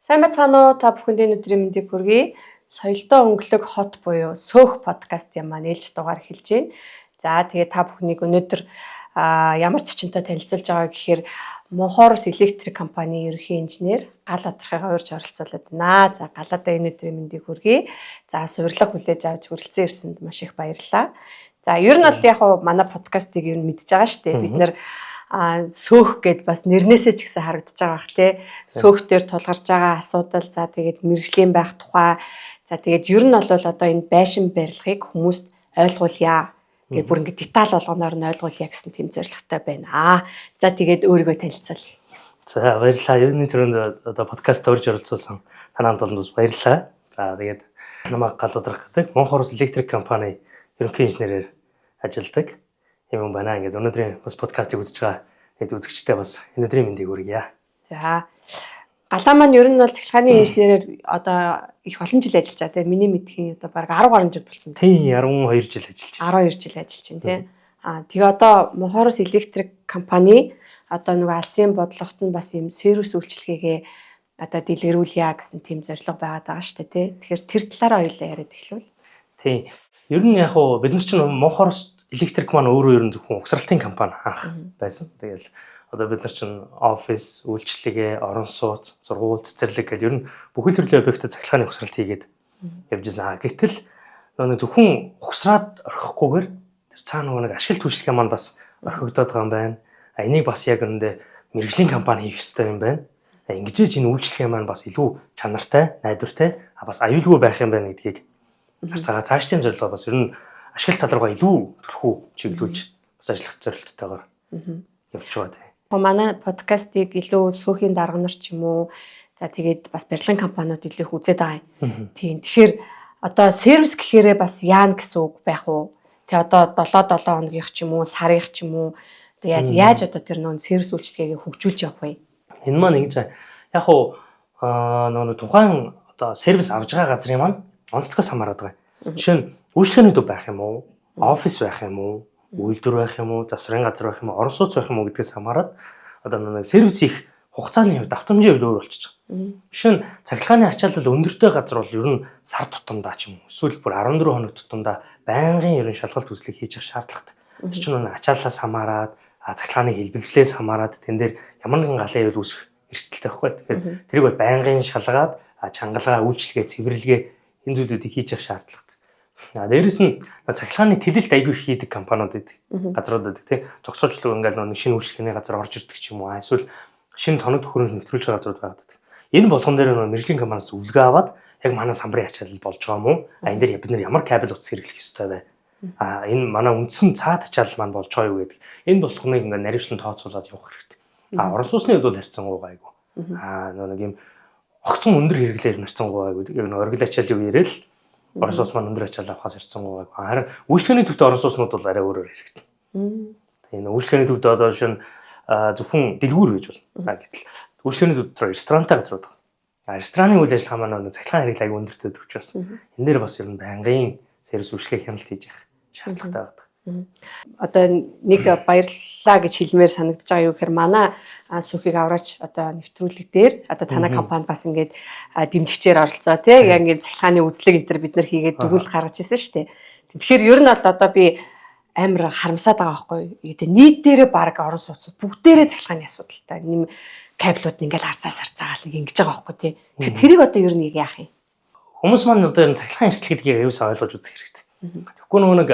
Сайн байцгаана уу? Та бүхэнд энэ өдрийн мэндийг хүргэе. Соёлтой өнгөлөг хот буюу Сөөх подкастын маань ээлж дугаар эхэлж байна. За тэгээ та бүхнийг өнөөдөр ямар зочинтой танилцуулж байгаа гэхээр Монхорос электрик компани ерөнхий инженер Гал Бадрахыгаа урьж оролцуулаад байна. За Галаадаа энэ өдрийн мэндийг хүргэе. За суйрлах хүлээж авч хүрэлцэн ирсэнд маш их баярлалаа. За ер нь бол яг уу манай подкастыг ер нь мэдж байгаа шүү дээ. Бид нэр Сөөх гэд бас нэрнээсээ ч гэсэн харагдаж байгаа бах тий. Сөөх дээр тулгарч байгаа асуудал, за тэгээд мэргэжлийн байх тухай, за тэгээд ер нь бол одоо энэ байшин барилгыг хүмүүст ойлгуулъя. Тэгээд бүр ингээд деталь болгоноор нь ойлгуулъя гэсэн тийм зорилготой байна. За тэгээд өөрийгөө танилцуул. За баярлалаа. Юуны түрүүнд одоо подкаст урьж оролцуулсан танаа хамт олонд бас баярлалаа. За тэгээд намайг Гал Бадрах гэдэг Монхорос электрик компани ерөнхий инженерээр ажилладаг юм байна. Ингээд өнөөдрийн бас подкастыг үзэж байгаа нэг үзэгчтэй бас энэ өдрийн мэндийг хүргье. За Галаа маань ер нь бол цахилгааны инженерээр одоо их олон жил ажиллаж байгаа тийм миний мэдхийн одоо бараг 10 гаруй жил болсон. Тийм 12 жил ажиллаж байна. 12 жил ажиллаж байна тийм. Тэгээ одоо Монхорос электрик компани одоо нөгөө алсын бодлогот нь бас юм сервис үйлчилгээгээ одоо дэлгэрүүлье гэсэн тийм зорилго байгаад байгаа шүү дээ тий. Тэгэхээр тэр талаараа хоёулаа яриад эхлүүл. Тийм. Ер нь яг уу бид нар чинь Монхорос электрик маань өөрөө ер нь зөвхөн угсралтын компани анх байсан. Тэгэл одоо бид нар чинь офис, үйлчилгээ, орон сууц, сургууль, цэцэрлэг гэдэг ер нь бүхэл төрлийн объектэд цахилгааны угсралт хийгээд явж байсан. Гэтэл нөгөө зөвхөн угсраад орхихгүйгээр тэр цаана нөгөө нэг ашиг түвшлэгээ маань бас орхигдоод байгаа юм байна. Энийг бас яг үүндээ мэргэжлийн компани хийх ёстой юм байна. Ингэж энэ үйлчилгээ маань бас илүү чанартай, найдвартай, бас аюулгүй байх юм байна гэдгийг харцгаа цаашдын зорилгоо бас ер нь ашиг тал руугаа илүү түлхүү чиглүүлж бас ажиллах зорилтотойгоор явж байгаа тийм. Манай подкастыг илүү Сөөхийн дарга нар ч юм уу, за тэгээд бас барилгын компаниуд илүү их үзээд байгаа юм. Тийм. Тэгэхээр одоо сервис гэхээрээ бас яана гэсэн үг байх уу? Тэ одоо 7 7 хоногийнх ч юм уу, сарынх ч юм уу, одоо яаж яаж одоо тэр нөө сервис үйлчилгээг хөгжүүлж явах вэ? Энэ маань ингэж яг уу нөгөө тухайн одоо сервис авж байгаа газрын маань онцлогоос хамаарат байгаа. Жишээ нь үйлчилгээний төв байх юм уу, офис байх юм уу, үйлдвэр байх юм уу, засварын газар байх юм уу, орон сууц байх юм уу гэдгээс хамаарат одоо нэг сервис их хугацааны хувьд, автомжийн хувьд өөр болчихж байгаа. Жишээ нь цахилгааны ачаалал өндөртэй газар бол ер нь сар тутамдаа ч юм уу, эсвэл бүр 14 хоног тутамдаа байнгын ер нь шалгалт үзлэг хийж явах шаардлагатай. Тэр чинь нэг ачааллаас хамаарат, цахилгааны хэлбэлзлээс хамаарат тэн дээр ямар нэгэн галын хэвэл үүсэх эрсдэлтэй байхгүй. Тэгэхээр тэрийг бол байнгын шалгаад, чангалгаа, үйлчилгээ, цэвэрлэгээ энэ зүйлүүдийг хийж явах шаардлагатай. Дээрээс нь цахилгааны тэлэлт аягүй их хийдэг компаниуд байдаг. Газрууд байдаг тий. Зогсоожлог ингээл нэг шинэ үйлчилгээний газар орж ирдэг ч юм уу. Эсвэл шинэ тоног төхөөрөмж нэвтрүүлж байгаа газрууд байдаг. Энэ болгон дээр нөгөө мэргэжлийн компаниас зөвлөгөө аваад яг манай самбарын ачаалал болж байгаа юм уу? Энэ дээр бид нар ямар кабель утас хэрэглэх ёстой вэ? Энэ манай үндсэн цаад ачаалал маань болж байгаа юу гэдэг. Энэ болгоныг ингээ наривчлан тооцоолоод явах хэрэгтэй. Орон сууцны хувьд бол харьцангуй гайгүй. Нөгөө нэг юм огцон өндөр хэрэглээр харьцангуй гайгүй. Яг нэг оргил ачааллын үеэрээ л орон сууц маань өндөр ачаал авахаас харьцангуй гайгүй. Харин үйлчилгээний төвд орон сууцнууд бол арай өөрөөр хэрэгтэй. Энэ үйлчилгээний төвд одоо шинэ зөвхөн дэлгүүр гэж болно. Гэтэл үйлчилгээний төв дотор ресторантай газрууд байгаа. Рестораны үйл ажиллагаа маань цахилгаан хэрэглээ аягүй өндөртэй учраас энэ дээр бас ер нь байнгын сервис үйлчилгээ хяналт хийж явах шаардлагатай байдаг. Одоо нэг баярлалаа гэж хэлмээр санагдаж байгаа юу гэхээр манай Сөөхийг авраач одоо нэвтрүүлэг дээр одоо танай компани бас ингээд дэмжигчээр оролцоо тий яг ингээд цахилгааны үзлэг энэ төр бид нар хийгээд дүгнэлт гаргаж ирсэн шүү дээ. Тэгэхээр ер нь бол одоо би амар харамсаад байгаа байхгүй юу. Гэтэ нийт дээрээ баг орон сууц бүгдээрээ цахилгааны асуудалтай. Нэм кабелууд нь ингээл харцаа сарцаагаал нэг ингэж байгаа байхгүй тий. Тэгэхээр тэрийг одоо ер нь яах юм? Хүмүүс маань одоо энэ цахилгаан эрсдэл гэдгийг аюулсаа ойлгож үзэх хэрэгтэй. Тэгэхгүй нөгөө нэг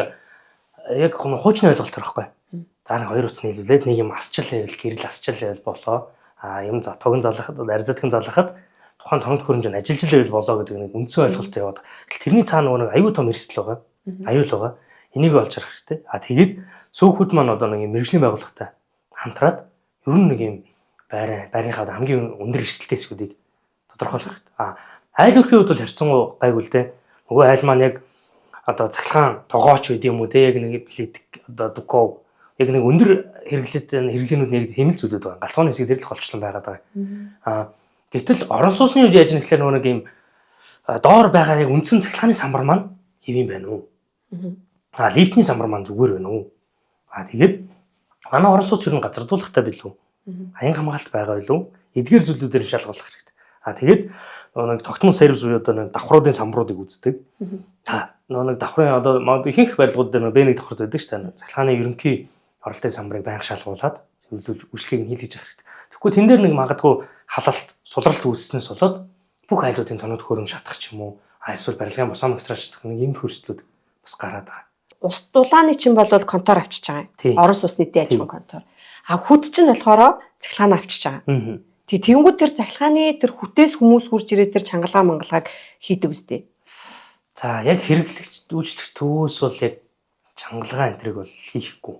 яг хуучны ойлголт байхгүй. За нэг хоёр утас нийлүүлээд нэг юм асчил байвал гэрэл асчил байвал болоо. Юм за тогон залгахад, арзадхан залгахад тухайн тоног төхөөрөмж нь ажиллаж байвал болоо гэдэг нэг үндсэн ойлголт яваад. Гэтэл тэрний цаана нөгөө нэг аюу том эрсдэл байгаа. Аюул байгаа. Энийг олж харах хэрэгтэй. Тэгээд сөөхүүд маань одоо нэг юм мэргэжлийн байгууллагатай хамтраад ер нь нэг юм байрныхаа хамгийн өндөр эрсдэлтэй хэсгүүдийг тодорхойлох хэрэгтэй. Айл өрхийн хувьд бол харьцангуй гайгүй л дээ. Нөгөө айл маань яг одоо цахилгаан тогооч байд юм уу те яг нэг плит одоо дуков яг нэг өндөр хэрэглээтэй хэрэглээнүүд нэг хэмэл зүйлүүд байгаа. Галтгооны хэсэг дээр л голчлон байгаад байгаа. Гэтэл орон сууцны үед яаж нэхлээр нөгөө нэг юм доор байгаа яг үндсэн цахилгааны самбар маань хэв юм байна уу? Лифтний самбар маань зүгээр байна уу? Тэгээд манай орон сууц ер нь газардуулахтай билүү? Аян хамгаалалт байгаа билүү? Эдгээр зүйлүүдээр шалгуулах хэрэгтэй. А тэгээд нөгөө нэг тогтмол сервис буюу одоо нэг давхруудын самбаруудыг үздэг. Та нөгөө нэг давхрын одоо ихэнх барилгууд дээр нөгөө Б1 давхрууд байдаг шүү дээ. Цахилгааны ерөнхий оролтын самбарыг байнга шалгуулад цэвэрлүүлж үйлчлэгийг нь хийлгэж явах хэрэгтэй. Тэгэхгүй тэн дээр нэг магадгүй халалт, сулралт үүсснээс болоод бүх айлуудын тоног төхөөрөмж шатах ч юм уу, эсвэл барилгын босоо магистрал шатах нэг ийм хөрслүүд бас гараад байгаа. Ус дулааны чинь бол контор авчиж байгаа юм. Орон сууцны нийтийн аж ахуйн контор. А хүд чинь болохоор цахилгаан авчиж байгаа. Тэг тэгэнгүүт тэр цахилгааны тэр хүтээс хүмүүс хурж ирээд тэр чангалгаа мангалгааг хийдэг үстэй. За яг хэрэглэгч үйлчлэх төвөөс бол яг чангалгаа энтриг бол хийхгүй.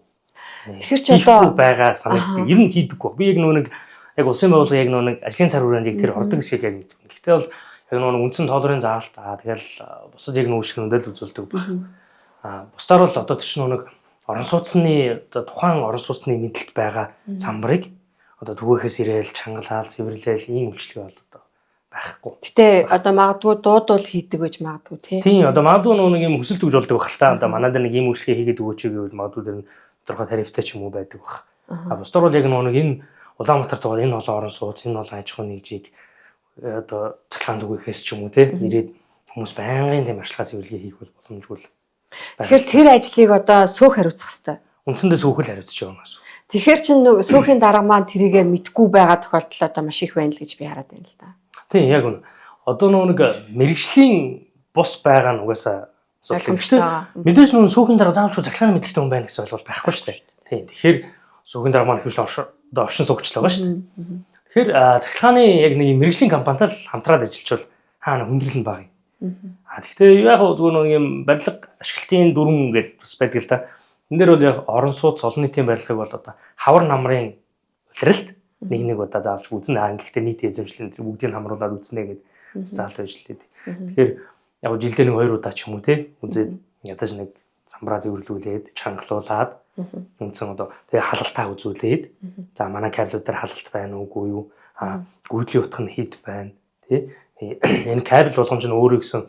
Тэгэхээр чи одоо байгаа санагддаг. Ер нь хийдэггүй. Би яг нөгөө нэг яг улсын байгууллага яг нөгөө нэг ажлын цар хүрээнд яг тэр ордог шиг яг мэдгүй. Гэхдээ бол яг нөгөө нэг үндсэн тоолрын заалт аа тэгэл бусад яг нөгөө үйлчлэгнүүдэл үзүүлдэг баг. Аа бусдаар бол одоо тэр чинь нөгөө нэг орон сууцны одоо тухайн орон сууцны мэдлэлт байгаа самбарыг одоо түгээхээс ирээл чангалаал цэвэрлээл ийм үйлчлэг бол одоо байхгүй. Гэтэ одоо магадгүй дуудвал хийдэг байж магадгүй тий. Тийм одоо магадгүй нөгөө нэг юм хүсэлт өгж болдог байх л та. Одоо манай дээр нэг ийм үйлчлэгээ хийгээд өгөөч гэвэл магадгүй тэр нь тодорхой тарифтай ч юм уу байдаг байх. А бусдаар бол яг нөгөө нэг энэ Улаанбаатар дугаар энэ олон орон сууц, энэ олон аж ахуйн нэгжийг одоо цахилгаан түгээхээс ч юм уу тий ирээд хүмүүс байнгын тийм арчилгаа цэвэрлэгээ хийх бол боломжгүй л. Тэгэхээр тэр ажлыг одоо сөөх хариуцах хэвээр. Үндсэндээ сөөх л хариуцж байгаа юм асуу. Тэгэхээр чин сүүхийн дарга маань тэрийгэ мэдгүй байгаа тохиолдол одоо маш их байна л гэж би хараад байна л да. Тийм яг үнэ. Одоо нөгөө нэг мэрэгжлийн бус байгаа нь угаасаа асуудал. Мэдээж нөгөө сүүхийн дарга заавал цахилгааны мэдлэгтэй хүн байна гэсэн ойлголт байхгүй шүү дээ. Тийм. Тэгэхээр сүүхийн дарга маань ихэвчлэн одоо оршин суугч л байгаа шүү дээ. Тэгэхээр цахилгааны яг нэг мэрэгжлийн компанитай л хамтраад ажиллажвал хаана хүндрэл нь бага юм. А тэгвэл яг зүгээр нэг юм барилга ашиглалтын дүрм гэдээ бас байдаг л да. Энэ дээр бол яг орон сууц олон нийтийн барилгыг бол одоо хавар намрын улиралд нэг нэг удаа заавч үзнэ. Аа гэхдээ нийт эзэмшлэн тэр бүгдийг хамруулад үзнэ гэдэг заалт байж лээ. Тэгэхээр яг жилдээ нэг хоёр удаа ч юм уу те үзээд ядаж нэг самбраа зэвэрлүүлээд чангалуулад үндсэн одоо тэгээ халалтаа үзүүлээд за манай кабелууд дээр халалт байна уугүй юу, а гүйдлийн утга нь хэд байна тий, энэ кабель болгон ч өөрөө гэсэн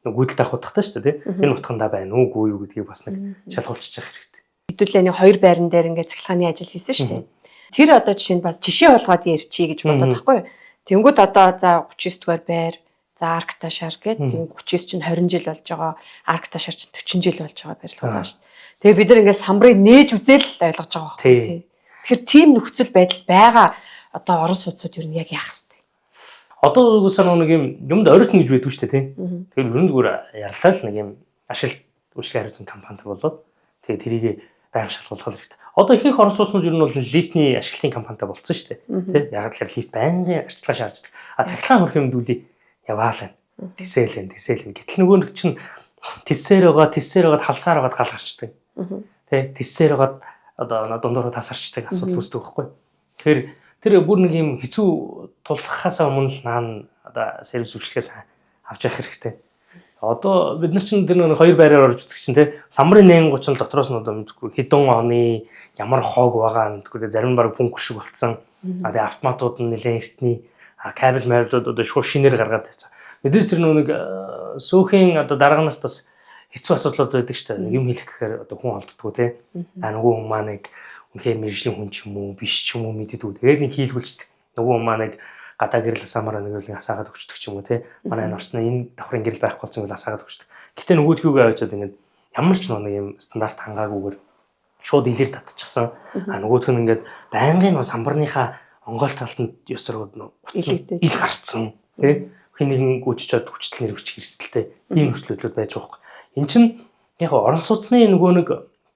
гүйдэл авах утгатай шүү дээ тий, энэ утгандаа байна уугүй юу гэдгийг бас нэг шалгуулчих хэрэгтэй. Хэдүүлээ нэг хоёр байран дээр ингээд цахилгааны ажил хийсэн шүү дээ. Тэр одоо жишээ нь бас жишээ болгоод ярьчих гэж бодоод байхгүй юу. Тэнгүүд одоо за 39 дугаар байр, за Аркта шар гээд тэг 39 чинь 20 жил болж байгаа, Аркта шар чинь 40 жил болж байгаа барилга байгаа шүү дээ. Тэгээ бид нар ингээд самбарыг нээж үзэл ойлгож байгаа байхгүй тий. Тэгэхээр тийм нөхцөл байдал байгаа одоо орон сууцуд ер нь яг яах хэвтэй. Одоо үгүйсээ нэг юм юмд оройтно гэж байдгүй шүү дээ тий. Тэгэхээр ер нь зүгээр яралтай л нэг юм ашиг үйлчлэг хариуцсан компанид болоод тэгээ тэрийг байнга шалгуулах хэрэгтэй. Одоо ихэнх орон сууцнууд ер нь бол лифтний ашиглалтын компанитай болцсон шүү дээ. Тэ? Яг л лифт байнгын арчилгаа шаарддаг. А цахилгаан хөрөх юмдүүлээ яваал байна. Тэсээл байна, тэсээл байна. Гэтэл нөгөө нэг чинь тэсээр байгаа, тэсээр байгаад халсаар байгаад гал гарчдаг. Тэ? Тэсээр байгаад одоо дундуур тасарчдаг асуудал үүсдэг байхгүй. Тэгэхээр тэр бүр нэг юм хэцүү тулхахаас өмнө л наан одоо сервис үйлчлэгээс авч явах хэрэгтэй. Одоо бид нар чинь тэр нэг хоёр байраар орж үзэх чинь те самбарын 830 л дотроос нь одоо мэдгүй хэдэн оны ямар хоог байгаа мэдгүй те зарим нь баг пүнк шиг болцсон. А тэгээ автоматууд нь нэлээд эртний кабель мабелууд одоо шууд шинээр гаргаад байсан. Мэдээж тэр нэг сөөхийн одоо дарга нарт бас хэцүү асуудлууд байдаг шүү дээ. Юм хэлэх гэхээр одоо хүн олддгоо те. А нөгөө хүн маань нэг үнэхээр мэрэгжлийн хүн ч юм уу биш ч юм уу мэддэггүй. Тэгээд нэг хийлгүүлчихдэг. Нөгөө хүн маань нэг гадаа гэрэл асаамаар нэг үл асаагаад өгчдөг ч юм уу те. Манай энэ орчноо энэ давхрын гэрэл байхгүй болсон бол асаагаад өгчдөг. Гэтэ нөгөөдхүүгээ авчиад ингээд ямар ч нэг юм стандарт хангаагүйгээр шууд илэр татчихсан. А нөгөөх нь ингээд байнгын нөө самбарныхаа онгойл талтанд ёс зургууд нөө утсан ил гарцсан тий. Хин нэгэн гүйччихэд хүчтэл нэр хүчих эрсдэлтэй ийм нөхцөлүүд байж байгаа байхгүй. Эн чинь яг орон сууцны нөгөө нэг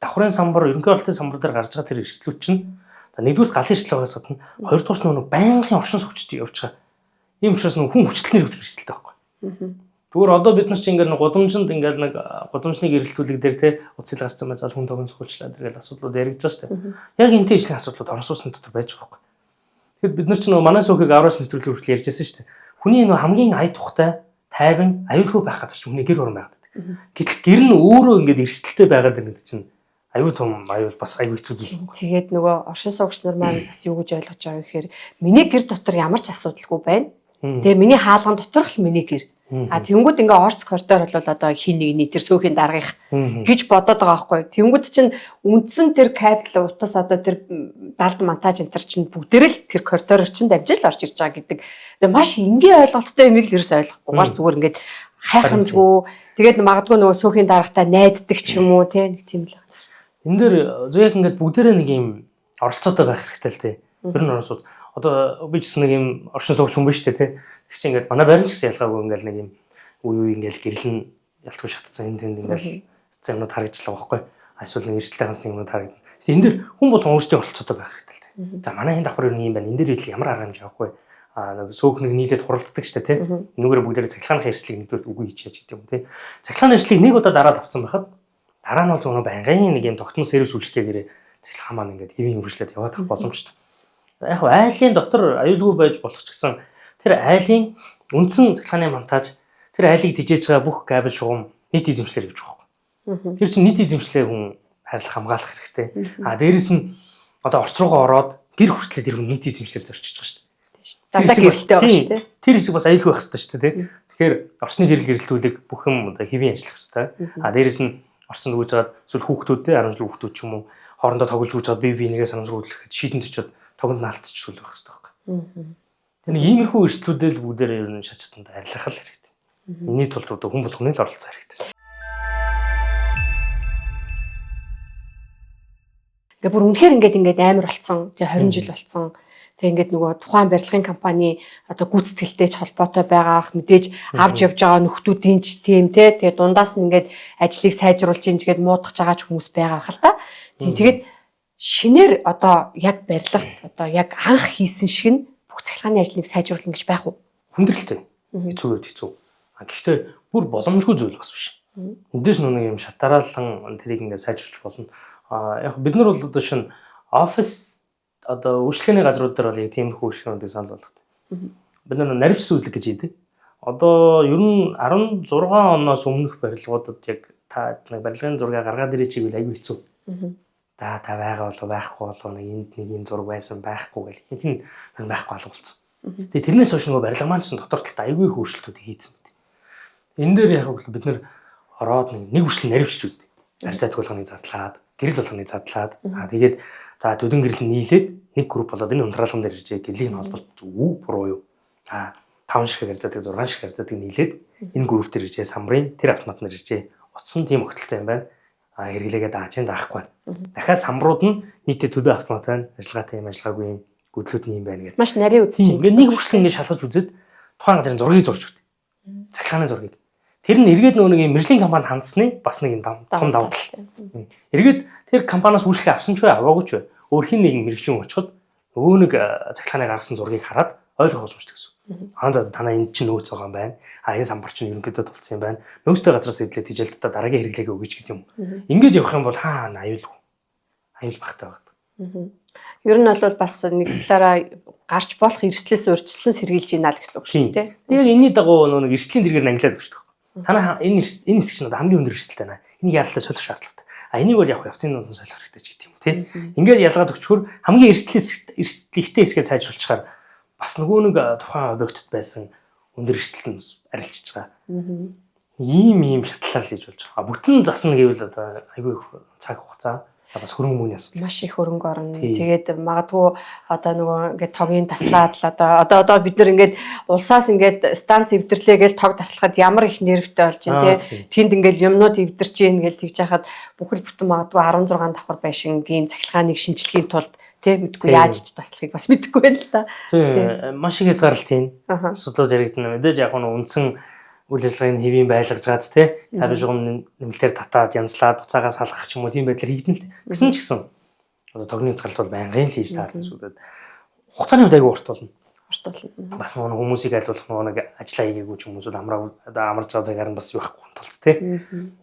давхрын самбар, ерөнхий оролтын самбар дээр гарч байгаа тэр эрсдлүүд чинь за нэгдүгээр галын эрсдэл байгаас гадна хоёрдугаарт нөгөө байнгын оршин суугчд явж байгаа. Ийм учраас нөгөө хүн хүчтэл нэр хүчих эрсдэлтэй байхгүй. Тэгвэр одоо бид нар чинь ингээд нэг гудамжинд ингээд нэг гудамжны гэрэлтүүлэг дээр те утас ил гарцсан байж хүн тогон суулчлаа тэгэл асуудлууд яригдж байгаа шүү дээ. Яг энэтэй ижлэх асуудлууд орон сууцны дотор байж байгаа байхгүй. Тэгэхэд бид нар чинь нөгөө манай сүүхийг авраас нэвтрүүлэг хүртэл ярьж байсан шүү дээ. Хүний нөгөө хамгийн ая тухтай, тайван, аюулгүй байх газар чинь хүний гэр орон байгаад байдаг. Гэтэл гэр нь өөрөө ингээд эрсдэлтэй байгаад байна гэдэг чинь аюу тум аюул бас аюу хэцүү зүйл. Тэгээд нөгөө оршин суугч нар маань бас юу гэж ойлгож байгаа вэ гэхээр миний гэр дотор ямар ч асуудалгүй байна. Тэгээ миний хаалган доторх л миний гэр. А тэнгүүд ингээ орц коридор бол одоо хин нэгний тэр сөөхийн даргах гэж бодоод байгаа байхгүй. Тэнгүүд чинь үндсэн тэр кабель утас одоо тэр далд монтаж энэ төр чинь бүгдээрээ л тэр коридороор чинь дамжиж л орж ирж байгаа гэдэг. Тэгээ маш энгийн ойлголттой юмыг л ерөөс ойлгохгүйгээр зүгээр ингээд хайхрамжгүй тэгээд магадгүй нөгөө сөөхийн даргахтаа найддаг ч юм уу те нэг тийм л. Энэ дээр зөв яг ингээд бүгдээрээ нэг юм оролцоотой байх хэрэгтэй л те. Ер нь оролцоод одоо би ч гэсэн нэг юм оршин суугч хүн биш үү те. Тэг чи ингээд манай байран ч гэсэн ялгаагүй ингээд нэг юм үе үе ингээд гэрлэн ялтгүй шатцсан энэ тэнд ингээд юмнууд харагдлаа байхгүй. Эсвэл нэг эрсдэлтэй ганц нэг юмнууд харагдана. Энэ дээр хүн болгон өөрсдийн оролцоотой байх хэрэгтэй л те. За манай энэ давхар ер нь юм байна. Энэ дээр идэл ямар арга хэмжээ авах вэ? Нэг сөөх нэг нийлээд хуралддаг штэ те. Энүүгээр бүгдээрээ цахилгааны эрсдлийг нэгдүгээр үгүй хийчихэж гэдэг юм те. Цахилгааны эрсдлийг нэг удаа дараад авцсан байхад дараа нь бол нөгөө байнгын нэг юм тогтмол сервис үйлчлэгээгээрээ цахилгаан маань ингээд хэвийн хөрвүүлээд яваад байх боломжтой. Яг айлын дотор аюулгүй байж болох ч гэсэн тэр айлын үндсэн цахилгааны монтаж тэр айлыг дижээж байгаа бүх кабель шугам нийт эзэмшлэр явж байгаа байхгүй. Тэр чинь нийт эзэмшлээ хүн харилцах хамгаалах хэрэгтэй. А дээрэс нь одоо орц руугаа ороод гэр хүртлээ тэр хүн нийт эзэмшлэр зорчиж байгаа шүү дээ. Дандаа гэрэлтэй байгаа шүү дээ. Тэр хэсэг бас аюулгүй байх хэрэгтэй шүү дээ. Тэгэхээр орцны гэрэл гэрэлтүүлэг бүх юм одоо хэвийн ажиллах хэрэгтэй. А дээрэс нь орцонд гүйж хагаад эсвэл хүүхдүүдтэй 10 жил хүүхдүүд ч юм уу хоорондоо тоглож гүйж хагаад бие бинийгээ санамсар хөдлөхэд шийдэнд очиод тогонд наалтчихвал байх хэрэгтэй байхгүй. Тэр нэг иймэрхүү эрсдлүүдэл бүгдээрээ ер нь шат шатанд арилгах л хэрэгтэй. Энэний тулд одоо хүн болгоны л оролцоо хэрэгтэй. Ингээ бүр үнэхээр ингээд амар болцсон. Тэгээ 20 жил болцсон. Тэгээ ингээд нөгөө тухайн барилгын компани одоо гүйцэтгэлтэй ч холбоотой байгаах мэдээж авч явж байгаа нөхдүүдийн ч тийм те. Тэгээ дундаас нь ингээд ажлыг сайжруулж ин гээд муудах байгаа ч хүмүүс байгаа хэл та. Тийм тэгээд шинээр одоо яг барилгад одоо яг анх хийсэн шиг нь бүх цахилгааны ажлыг сайжруулна гэж байх уу? Хүндрэлтэй. Хэцүү хэцүү. А гэхдээ бүр боломжгүй зүйл бас биш. Мэдээж нэг юм шатараалан тэрийг ингээд сайжруулж болно. А яг бид нар бол одоо шинэ офис одоо үйлчлэгээний газрууд дээр бол яг тиймэрхүү үйлчлэгээнүүдийг санал болгодог. Бид нар наривч сүзлэг гэж хийдэг. Одоо ер нь 16 оноос өмнөх барилгуудад яг та нэг барилгын зургийг гаргаад ирээч гэвэл айгүй хэцүү. За та байгаа болов байхгүй болов нэг энд нэг юм зураг байсан байхгүй гэл ихэнх нь байхгүй алга болсон. Тэгээ тэрнээс хойш нөгөө барилга маань ч дотор талд айгүй их өөрчлөлтүүд хийсэн мэт. Энэ дээр яг бол бид нэр ороод нэг үрчлэн наривчж үздэг. Арьсаа төгөлгөнийг задлаад, гэрэл болгоныг задлаад аа тэгээд за төдөн гэрэл нийлээд нэг групп болоод энэ унтраалган дээр иржээ гэрлийг нь холболт зөв үү буруу юу. За 5 шиг харьцаадаг 6 шиг харьцаадаг нийлээд энэ групп дээр иржээ самбарын тэр автомат нар иржээ. Утсан тийм огтлтой юм байна. А хэрэглээгээ дааж ин даахгүй. Дахиад самбрууд нь нийтдээ төдөө автомат байна. Ажиллагаатай юм ажиллагаагүй юм гүдлүүд нь юм байна гэдэг. Маш нарийн үзэж байна. Ингээд нэг хүртэл ингээд шалгаж үзээд тухайн газрын зургийг зурж өгдөг. Цахилгааны зургийг. Тэр нь эргээд нөгөө нэг юм мэржлийн компанид хандсны бас нэг юм том давуу тал. Эргээд тэр компаниас үйлчлэгээ авсан ч бай аваагүй ч бай. Өөр хин нэгэн мэрэгжлийн очиход нөгөө нэг цахилгааны гаргасан зургийг хараад ойлгох боломжтой гэсэн. Аа за танаа энд чинь нөөц байгаа юм байна. А энэ самбар чинь ерөнхийдөө тулцсан юм байна. Нөөцтэй газраас идлээ тижэл та дараагийн хэрэглээгээ өгöж гэдэг юм. Ингээд явах юм бол хаа аюулгүй. Аюул багтай байна. Ер нь бол бас нэг талаараа гарч болох эрсдлээс урьдчилсан сэргийлж байна л гэсэн үг шүү дээ. Яг энэний дагуу нөгөө нэг эрсдлийн зэрэгээр нь ангилаад өгч байгаа. Танаа энэ хэсэг чинь одоо хамгийн өндөр эрсдэлтэй байна. Энийг яралтай солих шаардлагатай. А энийг бол яг явцын дунд нь солих хэрэгтэй ч гэдэг юм тий. Ингээд ялгаад өгчхөр хамгийн эрсдэлтэй хэсгээ сайжруулчихаар бас нөгөө нэг тухайн объектт байсан өндөр эрсдэлт нь бас арилжиж байгаа. Ийм шатлал хийж болж байгаа. Бүтэн засна гэвэл одоо айгүй их цаг хугацаа бас хөрөнгө мөнгөний асуудал. Маш их хөрөнгө орно. Тэгээд магадгүй одоо нөгөө ингээд тогийн таслаад л одоо бид нар ингээд улсаас ингээд станц эвдэрлээ гэж тог таслахад ямар их нервтэй болж байна те. Тэнд ингээд юмнууд эвдэрч гин гэж тэгж яхад бүхэл бүтэн магадгүй 16 давхар байшингийн цахилгааныг шинчлэхийн тулд те мэдгүй яаж ч таслахыг бас мэдэхгүй байна л та. Тийм маш их хязгаарлалт тийм. Асуудлууд яригдана. Мэдээж яг нь үндсэн үйл ажиллагааг хэвийн байлгаж гад те тавь шугам нэмэлтээр татаад янзлаад буцаагаас салгах ч юм уу тийм байдлаар хийгдэн л. Гэсэн ч гэсэн одоо тогны хязгаарлалт бол байнгын л хийж таарна зүйлүүд хугацааны хувьд айгүй урт болно. Урт болно. Бас нөгөө хүмүүсийг айлуулах нөгөө нэг ажиллаа хийгээгүй ч хүмүүсүүд одоо амарч байгаа цагаар нь бас байхгүй тулд те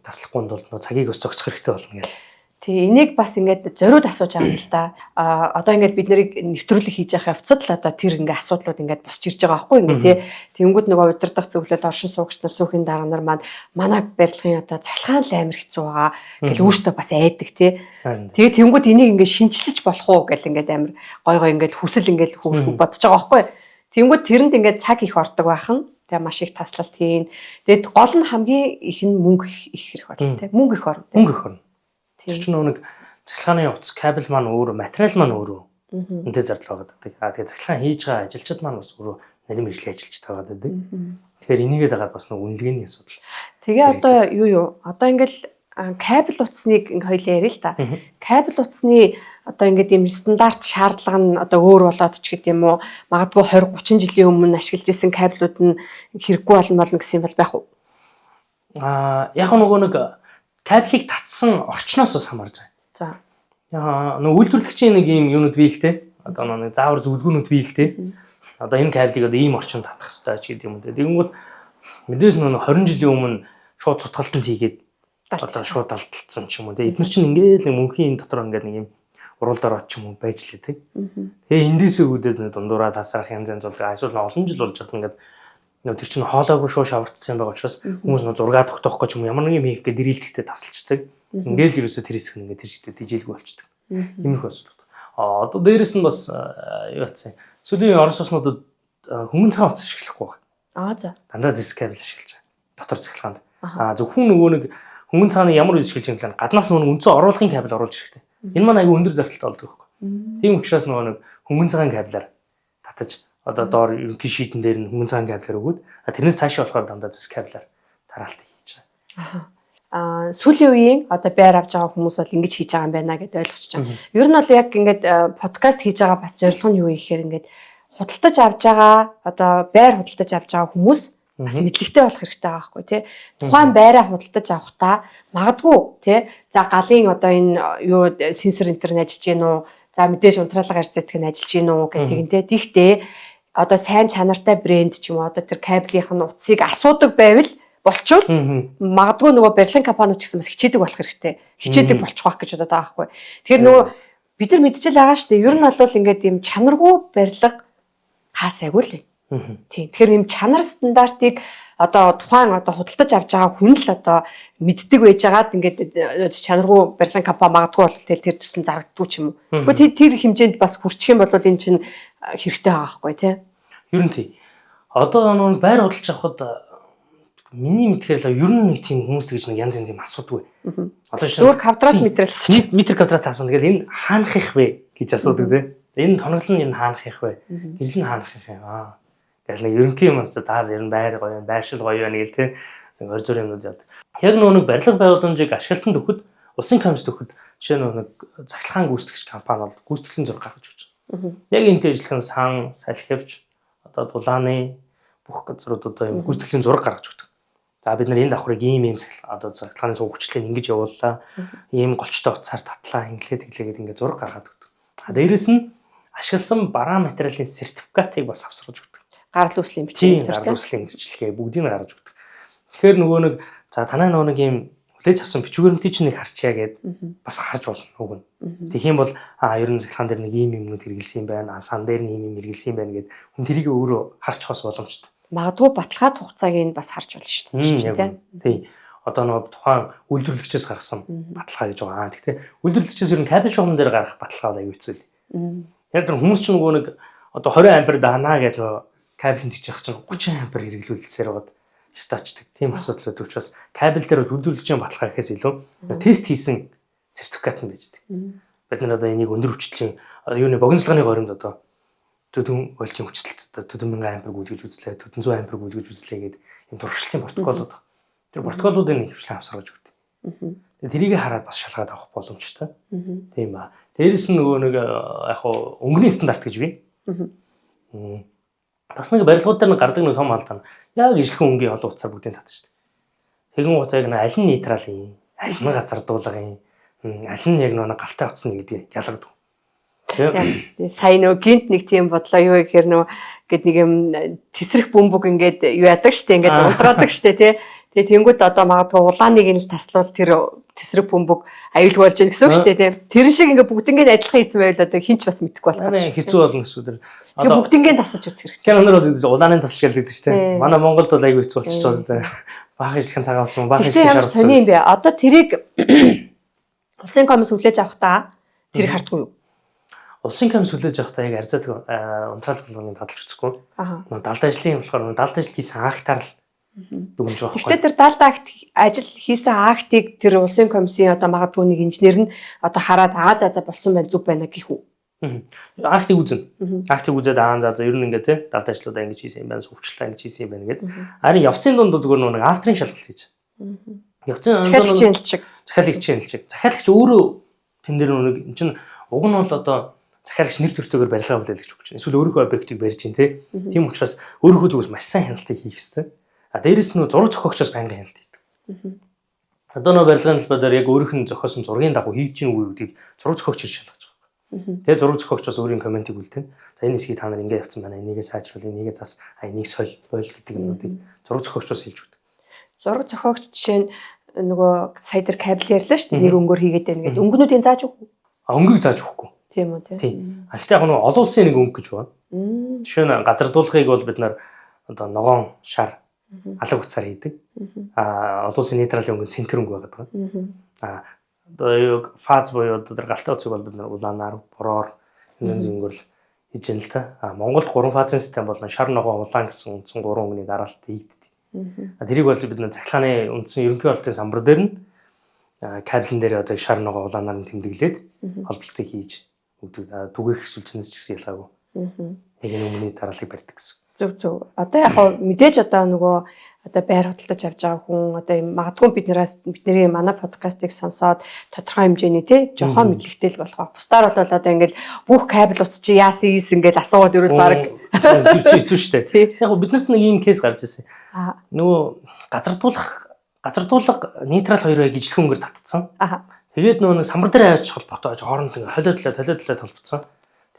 таслахгүй тулд нөгөө цагийг бас зохицох хэрэгтэй болно гэл. Тий, энийг бас ингээд зориуд асууж байгаа юм л да. А одоо ингээд бид нарыг нэвтрүүлэг хийж явах явцад л одоо тэр ингээд асуудлууд ингээд босч ирж байгаа байхгүй ингээд тий. Тэнгүүд нөгөө удирдах зөвлөл оршин суугч нар сүүхийн дарга нар маань манай барилгын одоо цахилгаан л амар хэцүү байгаа гэл өөртөө бас айдаг тий. Тэгээ тэнгүүд энийг ингээд шинчилж болох уу гэл ингээд амар гой гой ингээд хүсэл ингээд хөрөх бодож байгаа байхгүй. Тэнгүүд тэрэнд ингээд цаг их ордог байх нь. Тэгээ маш их таслалт хийн. Тэгээд гол нь хамгийн их нь мөнгө их хэрэг болно те. Мөнгө их орно. Мөнгө их орно. Тэр чинь нэг цахилгааны утас кабель маань өөрөө, материал маань өөрөө үнэтэй зардал байгаа гэдэг. Аа тэгээ цахилгаан хийж байгаа ажилчид маань бас өөрөө нарийн мэргэжлийн ажилчид байгаа гэдэг. Тэгэхээр энийгээ дагаад бас нэг үнэлгээний асуудал. Тэгээ одоо юу? Одоо ингээл кабель утасныг ингээ хоёлаа яриа л та. Кабель утасны одоо ингээд ийм стандарт шаардлага нь одоо өөр болоод ч гэдэм юм уу? Магадгүй 20 30 жилийн өмнө ашиглаж исэн кабелүүд нь хэрэггүй болно гэсэн юм бол байх уу? Аа яг нөгөө нэг кабелийг татсан орчноос бас хамаарж байгаа. За. Яа нөгөө үйлдвэрлэгчийн нэг ийм юунууд бий л те. Одоо нэг заавар зөвлөгөөнүүд бий л те. Одоо энэ кабелийг одоо ийм орчинд татах хэрэгтэй ч гэдэг юм үү. Тэгэнгүүт мэдээж нөгөө 20 жилийн өмнө шууд цутгалтанд хийгээд одоо шууд алдалтсан ч юм уу те. Эднэр чинь ингээл мөнхийн дотор ингээд нэг юм уруулдаар от ч юм уу байж лээ те. Тэгээ эндээсээ үүдээд нэг дундуураа тасрах янз янз болдог. Эсвэл олон жил болж хат ингээд нөгөө тэр чинь хоолойгүй шууд шавардсан юм байгаа учраас хүмүүс нөгөө зургаа тогтоох гэж юм ямар нэг юм хийх гээд дэрэлтэхтэй тасалчдаг. Ингээл ерөөсөө тэр хэсэг нь ингээд тэр чигтээ дижээлгүй болчдөг. Иймэрхүү асуудал. А одоо дээрэс нь бас юу атсан. Сүүлийн Орос улснуудад хөнгөн цагаан утас ашиглахгүй байна. Аа за. Дандаа зэс кабель ашиглаж байгаа. Дотор цахилгаанд. Аа зөвхөн нөгөө нэг хөнгөн цагааны ямар үйл ашиглаж байгаа юм бэ? Гаднаас нөгөө үндсэн оруулахын кабель оруулж ирэхтэй. Энэ маань аягүй өндөр зардалтай болдог байхгүй. Тийм учраас нөгөө нэг хөнгөн цагаан кабелаар татаж одоо доор ерөнхий шийдэн дээр нь хөнгөн цагаан кабелаар өгөөд тэрнээс цаашаа болохоор дандаа зэс кабелаар тараалт хийж байгаа. Аа сүүлийн үеийн одоо байр авч байгаа хүмүүс бол ингэж хийж байгаа юм байна гэдээ ойлгочих жаа. Ер нь бол яг ингээд подкаст хийж байгаа бас зорилго нь юу юм гэхээр ингээд худалдаж авч байгаа одоо байр худалдаж авч байгаа хүмүүс бас мэдлэгтэй болох хэрэгтэй байгаа байхгүй тий. Тухайн байраа худалдаж авахдаа магадгүй тий. За галын одоо энэ юу сенсор энэ төр нь ажиллаж гин үү? За мэдээж унтраалга харьцдаг нь ажиллаж гин үү гэх тийм тий. Тэгтээ одоо сайн чанартай брэнд ч юм уу одоо тэр кабелийнх нь утсыг асуудаг байвал болчвол магадгүй нөгөө барилгын компаниуд ч гэсэн бас хичээдэг болох хэрэгтэй. Хичээдэг болчих واخ гэж бодоод байгаа байхгүй. Тэгэхээр нөгөө бид нар мэдчихэл байгаа шүү дээ. Ер нь бол ингээд ийм чанаргүй барилга хаасайгүй л. Тийм. Тэгэхээр ийм чанар стандартыг одоо тухайн одоо худалдаж авч байгаа хүн л одоо мэддэг байж байгаад ингээд чанаргүй барилгын компани магадгүй бол тэр төсөл нь зарагддгүй ч юм уу. Гэхдээ тэр хэмжээнд бас хүрчих юм бол энэ чинь хэрэгтэй байгаа байхгүй тий. Ер нь тий. Одоо нөгөө байр худалдаж авахд миний мэдхээр л ер нь нэг тийм хүмүүс тэгж нэг янз янз юм асуудаггүй. Одоо зүгээр квадрат метр л асууж. Метр квадрат асууна. Тэгэл энэ хаанах их вэ гэж асуудаг тий. Энэ тоноглол нь ер нь хаанах их вэ? Гэрэл нь хаанах их юм аа. Тэгэл нэг ерөнхий юм за ер нь байр гоё юм, байршил гоё байна гэл тий. Нэг орж зур юмнууд яадаг. Яг нөгөө нэг барилга байгууламжийг ашиглалтанд өгөхөд улсын комисс өгөхөд жишээ нь нэг цахилгаан гүйцэтгэгч компани бол гүйцэтгэлийн зураг гаргаж өгч байгаа. Яг энэтэй ажиллах сан, салхивч, одоо дулааны бүх газрууд одоо юм гүйцэтгэлийн зураг гаргаж өгдөг. За бид нар энэ давхрыг ийм ийм одоо цахилгааны цуг хүчлээ ингэж явууллаа. Ийм голчтой утсаар татлаа, инглээ тэглээгээд ингээд зураг гаргаад өгдөг. А дээрэс нь ашигласан бараа материалын сертификатыг бас авсаргаж өгдөг. Гарал үүслийн бичиг энэ гарал үүслийн бичлэгээ бүгдийг нь гаргаж өгдөг. Тэгэхээр нөгөө нэг за танай нөгөө нэг ийм хүлээж авсан бичвэрмтий чинь нэг харчаа гэд бас харж болно уг нь. Тэгэх юм бол а ер нь цахилгаан дээр нэг ийм юмнууд хэрэгэлсэн юм байна. А сан дээр нь ийм юм хэрэгэлсэн юм байна гэд хүн тэрийг өөрөө харж хос боломжтой. Магадгүй баталгаа хугацааг нь бас харж болно шүү дээ. Тийм. Одоо нөгөө тухайн үйлдвэрлэгчээс гаргасан баталгаа гэж байгаа. Гэхдээ үйлдвэрлэгчээс ер нь кабель шугам дээр гаргах баталгаа бол аюу хэцүү л. Яг тэр хүмүүс чинь нөгөө нэг одоо 20 ампер даана гэж нөгөө кабель тийчих чинь 30 ампер хэрэглүүлсээр байгаад шатаачдаг. Тийм асуудал үүдэг учраас кабель дээр бол үйлдвэрлэгчийн баталгаа гэхээс илүү тест хийсэн сертификат нь байж байгаа. Бид нар одоо энийг өндөр хүчлийн юуны богино горимд одоо төдөн вольтын хүчлэлт одоо төдөн 1000 ампер гүйлгэж үзлээ, төдөн 100 ампер гүйлгэж үзлээ гэдэг юм туршилтын протоколууд байна. Тэр протоколуудыг нэг хвшлэн авсаргаж өгдөг. Тэгээ тэрийг хараад бас шалгаад авах боломжтой. Тийм ба. Дээрэс нь нөгөө нэг яг хуу өнгөний стандарт гэж бий. Бас нэг барилгууд дээр нэг гардаг нэг том алдаа нь яг ижлэхэн өнгийн олон утсаар бүгдийг татчих. Тэгэн гут яг нэг аль нь нейтрал юм, аль нь газардуулга юм, аль нь яг нэг галтай утас нь гэдгийг ялгадаг. Сая нөгөө гинт нэг тийм бодлоо юу гэхээр нөгөө гээд нэг юм тесрэх бөмбөг ингээд юу яадаг штэ ингээд унтраадаг штэ тий. Тэгээ тэнгууд одоо магадгүй улааныг нь л таслуул тэр тесрэх бөмбөг аюулгүй болж гэн гэсэн үг штэ тий. Тэр шиг ингээд бүгднгээ адилхан хийсэн байвал одоо хинч бас мэдэхгүй болох гэж. Хэцүү болно гэсэн үг тэр. Тэгээ бүгднгээ тасалж үзэх хэрэгтэй. Кинонор бол улааны тасал гэдэг штэ. Манай Монголд бол аюул хэцүү болчих жоос тий. Баахан ижлэхэн цагаан утас баахан ижлэхэн шар утас. Сони юм бэ. Одоо тэрийг улсын комисс хүлээж авахдаа тэрийг хардггүй юу? Улсын комисс хүлээж авахдаа яг арзаад унтраал болгоныг задлж үзэхгүй. Нөө далд ажлын болохоор далд ажил хийсэн актаар л дүгнж байгаа байхгүй. Гэхдээ тэр далд акт ажил хийсэн актыг тэр улсын комиссийн одоо магадгүй нэг инженер нь одоо хараад аа за за болсон байна зүг байна гэх үү. Актыг үзнэ. Актыг үзээд аа за за ер нь ингээ те далд ажлуудаа ингэж хийсэн юм байна, сувчлаа ингэж хийсэн юм байна гэд. Харин явцын дунд зүгээр нэг авторын шалгалт хийж. Явцын захиалагчийн хэлчиг. Захиалагчийн хэлчиг. Захиалагч өөрөө тэн дээр нэг эн чинь уг нь бол одоо захиалагч нэр төртөөр барилгаа хүлээлгэж өгч байна. Эсвэл өөрийнхөө объектыг барьж чинь те. Тийм учраас өөрийнхөө зүгээс маш сайн хяналтыг хийх ёстой. А дээрэс нь зураг зохиогчоос байнгын хяналт хийдэг. Одоо нөө барилгын талбай дээр яг өөрийнх нь зохиосон зургийн дагуу хийж гин үгүй гэдгийг зураг зохиогч ирж шалгаж байгаа. Тэгээ зураг зохиогч бас өөрийн комментиг үлдээн. За энэ хэсгийг та нар ингэ явцсан байна. Энийгээ сайжруул, энийгээ зас, а энийг соль, бойл гэдэг юмнуудыг зураг зохиогч бас хэлж өгдөг. Зураг зохиогч жишээ нь нөгөө сая тэр кабель ярьлаа шүү дээ. Нэг өнгөөр хийгээд байна гэдэг. Өнгөнүүдийн зааж өгөх үү? А өнгийг зааж өгөхгүй. Тийм үү тийм. А гэхдээ яг нөгөө олон улсын нэг өнгө гэж байна. Жишээ нь газардуулгыг бол бид нар одоо ногоон шар алаг утсаар хийдэг. А олон улсын нейтралын өнгө нь цэнхэр өнгө байгаа. А одоо юу фаз буюу одоо тэр галтай утсыг бол бид нар улаанаар, бороор янз янзын өнгөөр л хийж яана л та. А Монголд 3 фазын систем бол шар ногоон улаан гэсэн үндсэн 3 өнгөний дараалалт хийгддэг. А тэрийг бол бид нар цахилгааны үндсэн ерөнхий олтын самбар дээр нь кабелэн дээр одоо шар ногоон улаанаар нь тэмдэглээд холболтыг хийж өгдөг. Түгээх эсвэл тэрнээс ч гэсэн ялгаагүй. Нэг нь өмнөний дарааллыг барьдаг гэсэн. Зөв зөв. Одоо яг хав мэдээж одоо нөгөө одоо байр худалдаж авч байгаа хүн одоо юм магадгүй бидний манай подкастыг сонсоод тодорхой хэмжээний тий жохон мэдлэгтэй л болох ба. Бусдаар бол одоо ингээл бүх кабель утас чи яасан ийсэн ингээл асуугаад ирвэл баг тэр чи хэцүү шүү дээ. Яг бид нарт нэг ийм кейс гарч ирсэн. Нөгөө газардуулга нейтрал хоёроо яг ижлэх өнгөөр татцсан. Тэгээд нөгөө нэг самбар дээр авч холбохдоо хооронд ингээ холиодлоо холбоцсон.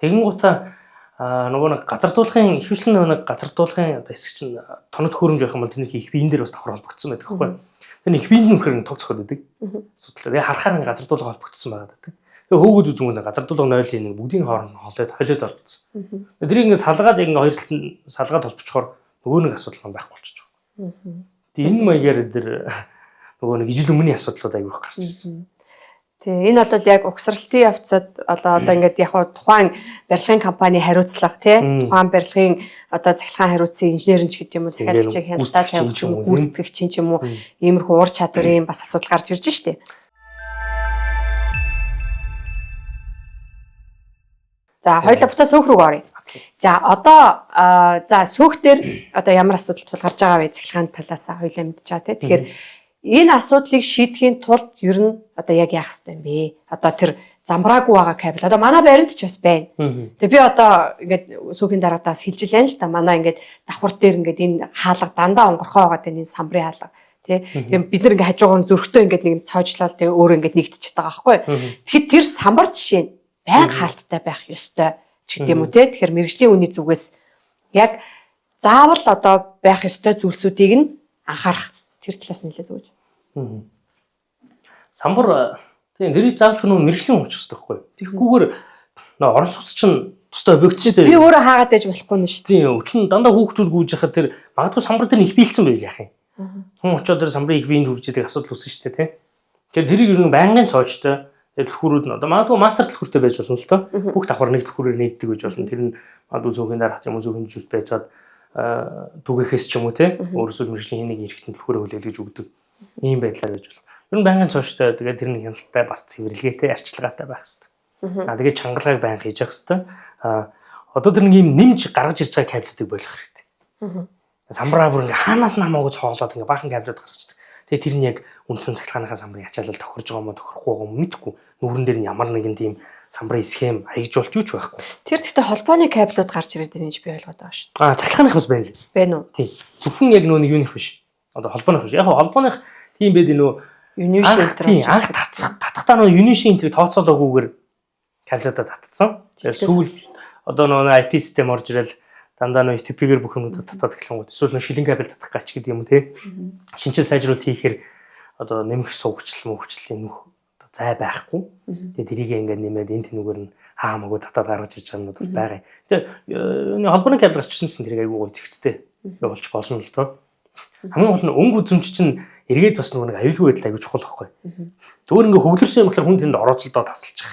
Тэгэн гутаа нөгөө нэг газардуулгын ихэвчлэн нөгөө нэг газардуулгын одоо хэсэг чинь тоног төхөөрөмж байх юм бол тэрний их биен дээр бас давхар холбогдсон байдаг байхгүй. Тэр их биенд нөхөр нь тог цохоод байдаг. Асуудал. Тэгээ харахаар ингээ газардуулга холбогдсон байгаа гэдэг. Тэгээ хөөгд үзэнгүүт газардуулга 0-ийн нэг бүгдийн хооронд холиод холбогдсон. Тэрийг ингээ салгаад ингээ хоёр талд нь салгаад холбочхоор нөгөө нэг асуудал маань байхгүй болчих. Тэгээ энэ маягаар тэр нөгөө нэг ижил өмнөний асуудлууд аягүй их гарч ирж байна. Тий, энэ бол яг угсралтын явцад одоо ингээд яг тухайн барилгын компани хариуцлага тий, тухайн барилгын одоо цахилгаан хариуцсан инженер нь ч гэдэг юм уу, захиалагчийг хяналтаа тавих ч юм уу, гүйцэтгэгч ч юм уу, иймэрхүү ур чадварын бас асуудал гарч ирж штэ. За, хоёулаа буцаа сөөх рүү оръё. За, одоо за сөөх дээр одоо ямар асуудал тулгарч байгаа вэ цахилгаан талаас хоёулаа мэдж байгаа тий. Тэгэхээр энэ асуудлыг шийдэхийн тулд ер нь одоо яг яах ёстой юм бэ? Одоо тэр замбраагүй байгаа кабель одоо манай баримт ч бас байна. Тэгээ би одоо ингээд сүүхийн дараадаас хэлж лэн л да манай ингээд давхар дээр ингээд энэ хаалга дандаа онгорхоо байгаа энэ самбрын хаалга тий. Тэгээ бид нар ингээд хажуугаар нь зөрөгтэй ингээд нэг юм цоожлол тэгээ өөрөө ингээд нэгтчихэж байгаа байхгүй. Тэгэхэд тэр самбар жишээ нь байнга хаалттай байх ёстой ч гэдэг юм уу тий. Тэгэхээр мэрэгжлийн үний зүгээс яг заавал одоо байх ёстой зүйлсүүдийг нь анхаарах тэр талаас нь нэлээд өгөөч. Самбар тийм тэрийг заавч нөө мэрэгжлийн хүн очих хэрэгтэй байхгүй. Тэгэхгүйгээр нөө орон сууц чинь тустай объекттэй. Би өөрөө хаагаад байж болохгүй нь шүү. Тийм өчнө дандаа хүүхдүүд гүйж яхад тэр магадгүй самбар дээр их биелсэн байл яах юм. Хүн очиод тэр самбарын их биеинд хүрж идэг асуудал үүснэ шүү дээ тийм. Тэгэхээр тэрийг ер нь байнгын цоожтой түлхүүрүүд нь одоо магадгүй мастер түлхүүртэй байж болно л доо. Бүх давхар нэг түлхүүрээр нэгдэг гэж болно. Тэр нь магадгүй зөөхийн дараах юм уу зөөхийн жүжигт байжгаад түгээхээс ч юм уу те өөрөөсөө мэрэгжлийн нэг эрхтэн түлхүүрээ хүлээлгэж өгдөг. Ийм байдлаар байж болох. Ер нь байнгын цооштой тэгээд тэр нэг хяналттай бас цэвэрлэгээтэй арчилгаатай байх хэрэгтэй. Аа тэгээд чангалгааг байнга хийж явах хэрэгтэй. Аа одоо тэр нэг ийм нэмж гаргаж ирж байгаа кабелүүдийг болох хэрэгтэй. Самбараа бүр ингээ хаанаас нь хамаагүй цоолоод ингээ баахан кабелүүд гарчдаг. Тэгээд тэр нь яг үндсэн цахилгааныхаа самбарын ачаалал тохирж байгаа юм уу тохирохгүй байгаа юм мэдэхгүй. Нүүрэн дээр нь ямар нэгэн тийм самбарын схем хаягжуулт юу ч байхгүй. Тэр гэхдээ холбооны кабелүүд гарч ирээд байна гэж би ойлгоод байгаа шүү дээ. Аа цахилгааных бас байна л. Байна уу? Тийм. Зөвхөн яг нөө нэг юуных биш. Одоо холбооных биш. Яг холбооных тийм байд нөө Юниши энтер. Тийм анх татахтаа нөө Юниши энтрийг тооцоолоогүйгээр кабелуудаа татцсан. Тэгээд сүүл одоо нөө IP систем орж ирэл дандаа нөө FTP-гээр бүх юмнуудаа татаад эхлэнгүүт эсвэл нөө шилэн кабель татах гач гэдэг юм те. Шинжил сайжруулалт хийхээр одоо нэмэх суугчлал мөвчлөлийн нөх зай байхгүй. Тэгээд тэрийг ингээд нэмээд энэ тэнүүгээр нь хаамаагүй татаад гаргаж ирж байгаа юмнууд байгаа юм. Тэгээд холбооны кабель гарчсан гэсэн тэрийг айгүй гой зэгцтэй явуулж болно л доо. Хамгийн гол нь өнгө үзэмж чинь эргээд бас нөгөө нэг аюулгүй байдал аюул чухал байхгүй. Зүгээр ингээ хөглөрсөн юм болохоор хүн тэнд орооцолдоо тасалчих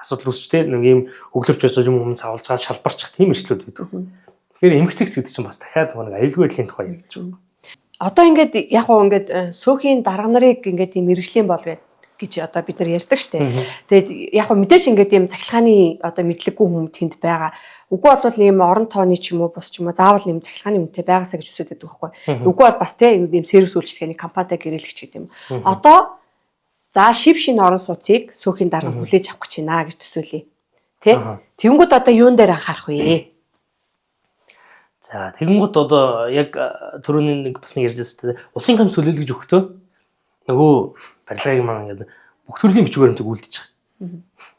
Асуудал үүсч те нэг юм өглөрч байж юм өмнө савлж байгаа шалбарчих тийм эрсдлүүд байдаг. Тэгэхээр эмх цэгц гэдэг чинь бас дахиад нэг аюулгүй байдлын тухай яригдж байгаа. Одоо ингээд яг уу ингээд сөөхийн дарга нарыг ингээд юм мэрэгжлийн бол гэж одоо бид нар ярьдаг штэ. Тэгээд яг уу мэдээж ингээд юм цахилгааны одоо мэдлэггүй хүмүүс тэнд байгаа. Үгүй бол ийм орон тооны ч юм уу бус ч юм уу заавал ийм цахилгааны үнэтэй байгаасаа гэж хүсэж байдаг байхгүй. Үгүй бол бас те ийм сервис үйлчилгээний компанитай гэрээлэгч гэдэг юм. Одоо за шив шинэ орон сууцыг сөөхийн дарга хүлээж авах гэж байна гэж төсөөлье. Тэ? Тэнгүүд одоо юун дээр анхаарах вэ? За тэгэнгүүт одоо яг түрүүний нэг бас нэг ярьжсэн дээ. Улсын комисс хүлээлгэж өгөхдөө нөгөө барилгыг маань ингээд бүх төрлийн бичиг баримтыг үлдчих.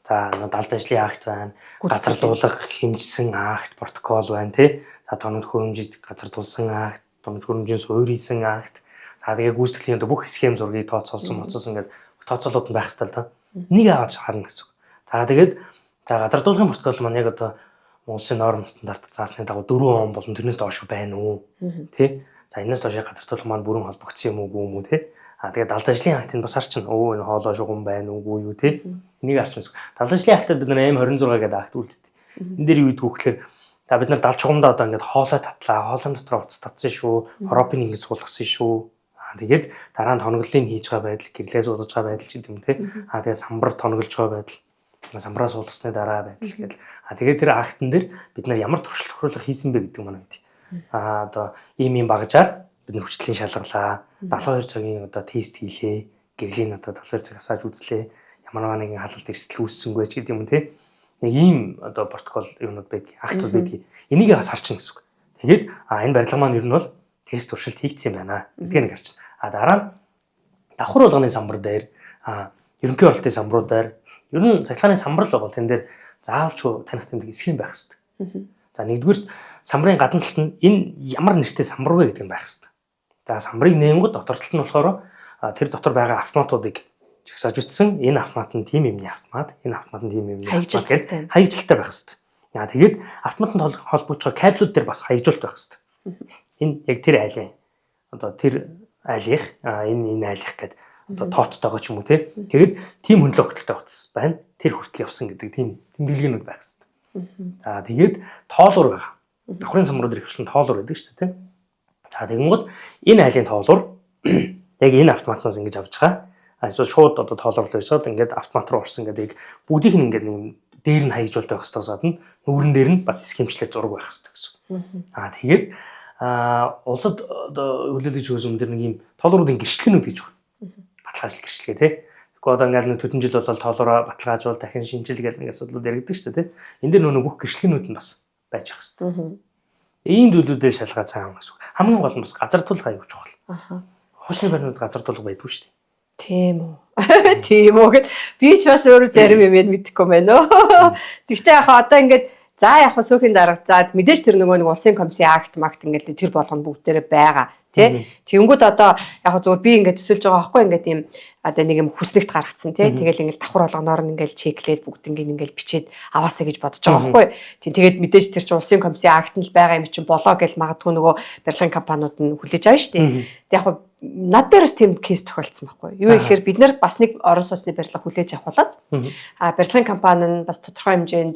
За нөгөө далд ажлын акт байна, газар дуулга хэмжсэн акт, протокол байна тий. За тоног хөрөмжид газар дуулсан акт, тоног хөрөмжийн суур хийсэн акт. За тэгээ гүйцэтгэлийн одоо бүх схем зургийг тооцоолсон, моцоосон гэдэг тооцоолууд нь байх хэрэгтэй л доо. Нэг аваад харна гэсэн үг. За тэгээд за газар дуулгын протокол маань яг одоо Монголын норм стандарт заасны дагуу 4 он болон тэрнээс доош байна уу? Тэ? За энэс доош газар дуулга маань бүрэн холбогдсон юм уу юм уу тэ? А тэгээд далд ажлын актыг бас харчин. Өө энэ хоолой шугам байна уугүй юу тэ? Энийг харчин. Далд ажлын актад бид нар M26 гэдэг акт үлддэг. Энэ дээр юу гэдэг вэ гэхээр за бид нар далд шугамдаа одоо ингээд хоолой татлаа. Хоолойн дотор утас татсан шүү. Хоропыг ингэж суулгасан шүү. А тэгээд дараа нь тоноглолыг хийж байгаа байдал, гэрлээ суулгаж байгаа байдал ч гэдэг юм те. А тэгээд самбар тоноглож байгаа байдал, самбараа суулгасны дараа байдал гэл. А тэгээд тэр актан дээр бид нар ямар туршилт тохируулга хийсэн бэ гэдэг манай мэд. А одоо ийм ийм багажаар бид нар хүчлийн шалгалаа, 72 цагийн одоо тест хийлээ, гэрлийн одоо 72 цаг асааж үзлээ. Ямар нэгэн халалт эрсдэл үүссэнгүй ч гэдэг юм те. Нэг ийм одоо протокол юмнууд байдаг, актууд байдаг. Энийг бас харчин гэсэн үг. Тэгээд а энэ барилга маань ер нь бол тест туршилт хийгдсэн юм байна гэдгийг нэг харчин. А дараа нь давхар болгоны самбар дээр а ерөнхий оролтын самбарууд дээр ер нь цахилгааны самбар л байгаа. Тэн дээр заавалч таних тэмдэг схем байх хэрэгтэй. За нэгдүгээр самбарын гадна талд нь энэ ямар нэртэй самбар вэ гэдэг нь байх хэрэгтэй. За самбарыг нээнгүүд дотор талд нь болохоор тэр дотор байгаа автоматуудыг жагсааж үтсэн. Энэ автомат нь тийм юмны автомат, энэ автомат нь тийм юмны автомат гэдэг хаягжилттай байх хэрэгтэй. За тэгээд автоматанд холбогдож байгаа кабелүүд дээр бас хаягжуулт байх хэрэгтэй. Энэ яг тэр айлын одоо тэр айлынх энэ айлынх гэдэг одоо тооцтойгоо ч юм уу те. Тэгээд тийм хөндлөн огтлтой утас байна. Тэр хүртэл явсан гэдэг тийм тэмдэглэгээнүүд байх хэрэгтэй. За тэгээд тоолуур байгаа. Давхрын самрууд ихэвчлэн тоолуур байдаг шүү дээ те. За тэгэнгүүт энэ айлын тоолуур яг энэ автоматнаас ингэж авч байгаа. Эсвэл шууд одоо тоолуурлаа хийж ингээд автомат руу орсон гэдэг бүгдийнх нь ингээд нэг дээр нь хаягжуулт байх хэрэгтэйс гадна нүүрэн дээр нь бас схемчлээ зураг байх хэрэгтэй гэсэн. Аа тэгээд улсад одоо хүлээлгэж өгсөн юм дээр нэг юм тоолууруудын гэрчлэгнүүд гэж байна. Баталгаажлал гэрчлэгээ тий. Тэгэхгүй одоо ингээл нэг төдөн жил болол тоолоороо баталгаажуул дахин шинжил гэдэг нэг асуудлууд яригддаг шүү дээ тий. Энэ дээр нөгөө бүх гэрчлэгнүүд нь бас байж ах хэрэгтэй. Ийм зүйлүүдээ шалгаа цаан гэсэн. Хамгийн гол нь бас газар тулга аюул чухал. Хуучин баримтууд газар тулга байдгүй шүү дээ. Тийм үү. Тийм үү гэд би ч бас өөрөө зарим юм мэдэхгүй байна өө. Тэгтээ яг одоо ингээд за яг сүүхийн дарга за мэдээж тэр нөгөө нэг улсын комиссийн акт макт ингээд тэр болгоно бүгдээрээ байгаа тий. Тэнгүүд одоо яг зүгээр би ингээд төсөөлж байгаа байхгүй ингээд ийм одоо нэг юм хүснэгт гаргацсан тий. Тэгэл ингээд давхар болгоноор нь ингээд чеклээд бүгднийг ингээд бичээд аваасаа гэж бодож байгаа байхгүй. Тий тэгээд мэдээж тэр чинь улсын комиссийн акт нь л байгаа юм чинь болоо гэж магадгүй нөгөө барилгын компаниуд нь хүлээж авна шүү дээ. Тэг яг над дээрс тийм кейс тохиолдсон байхгүй. Юу гэхээр бид нар бас нэг орон сууцны барилга хүлээж авах болоод барилгын компани нь бас тодорхой хэмжээнд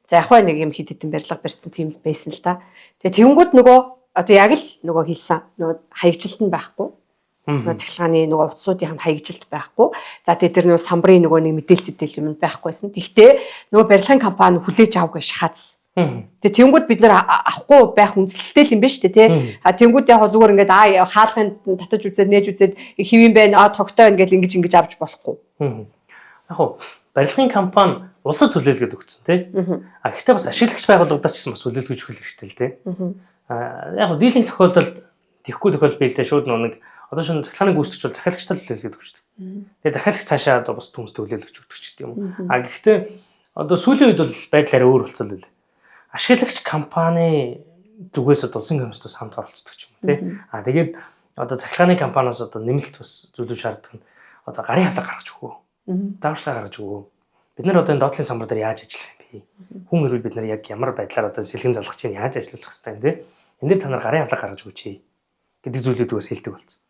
за яг нэг юм хэд хэдэн барилга барьсан тийм байсан л та. Тэгээ тэнгүүд нөгөө одоо яг л нөгөө хэлсэн нөгөө хаягжилт нь байхгүй. Нөгөө цахилгааны нөгөө утсуудын хаягжилт байхгүй. За тэгээ тэр нөгөө самбарын нөгөө нэг мэдээлэл зэтэл юм байхгүйсэн. Тэгтээ нөгөө барилгын компани хүлээж авах гэж шахаадсан. Тэгээ тэнгүүд бид нар авахгүй байх үндсэлтэй л юм байна шүү дээ тий. А тэнгүүд яг зүгээр ингээд хаалгын татаж үзээд нээж үзээд хэв юм байна а тогтой байна гэл ингэж ингэж авч болохгүй. Яг хуу барилгын компани улсад хүлээлгээд өгсөн тий. А гэхдээ бас ашиглагч байгууллагадаа ч гэсэн бас хүлээлгэж өгөх хэрэгтэй л тий. А яг хуу дийлэнх тохиолдолд тэхгүй тохиолдол бий л дээ шууд нэг одоо шинэ цахилгааны гүйцэтгэгч бол захиалагчтай хүлээлгээд өгч. Тэгээ захиалагч цаашаа одоо бас хүмүүстэй хүлээлгэж өгдөг ч гэдэг юм уу. А гэхдээ одоо сүүлийн үед бол байдал арай өөр болсон л үү. Ашиглагч компани зүгээс одоо улсын комиссд хамт оролцдог ч юм уу тий. А тэгээд одоо цахилгааны компаниас одоо нэмэлт бас зүйлүүд шаарддаг нь одоо гарын хавлага гаргаж өгөө. Зааварчилгаа гаргаж өгөө. Бид нар одоо энэ доотлын самбар дээр яаж ажиллах юм бэ? Хүн ирвэл бид нар яг ямар байдлаар одоо сэлгэн залгах чинь яаж ажиллах хэвтэй юм те. Энэ дээр та нар гарын хавлага гаргаж өгөөч гэдэг зүйлүүд бас хэлдэг болсон.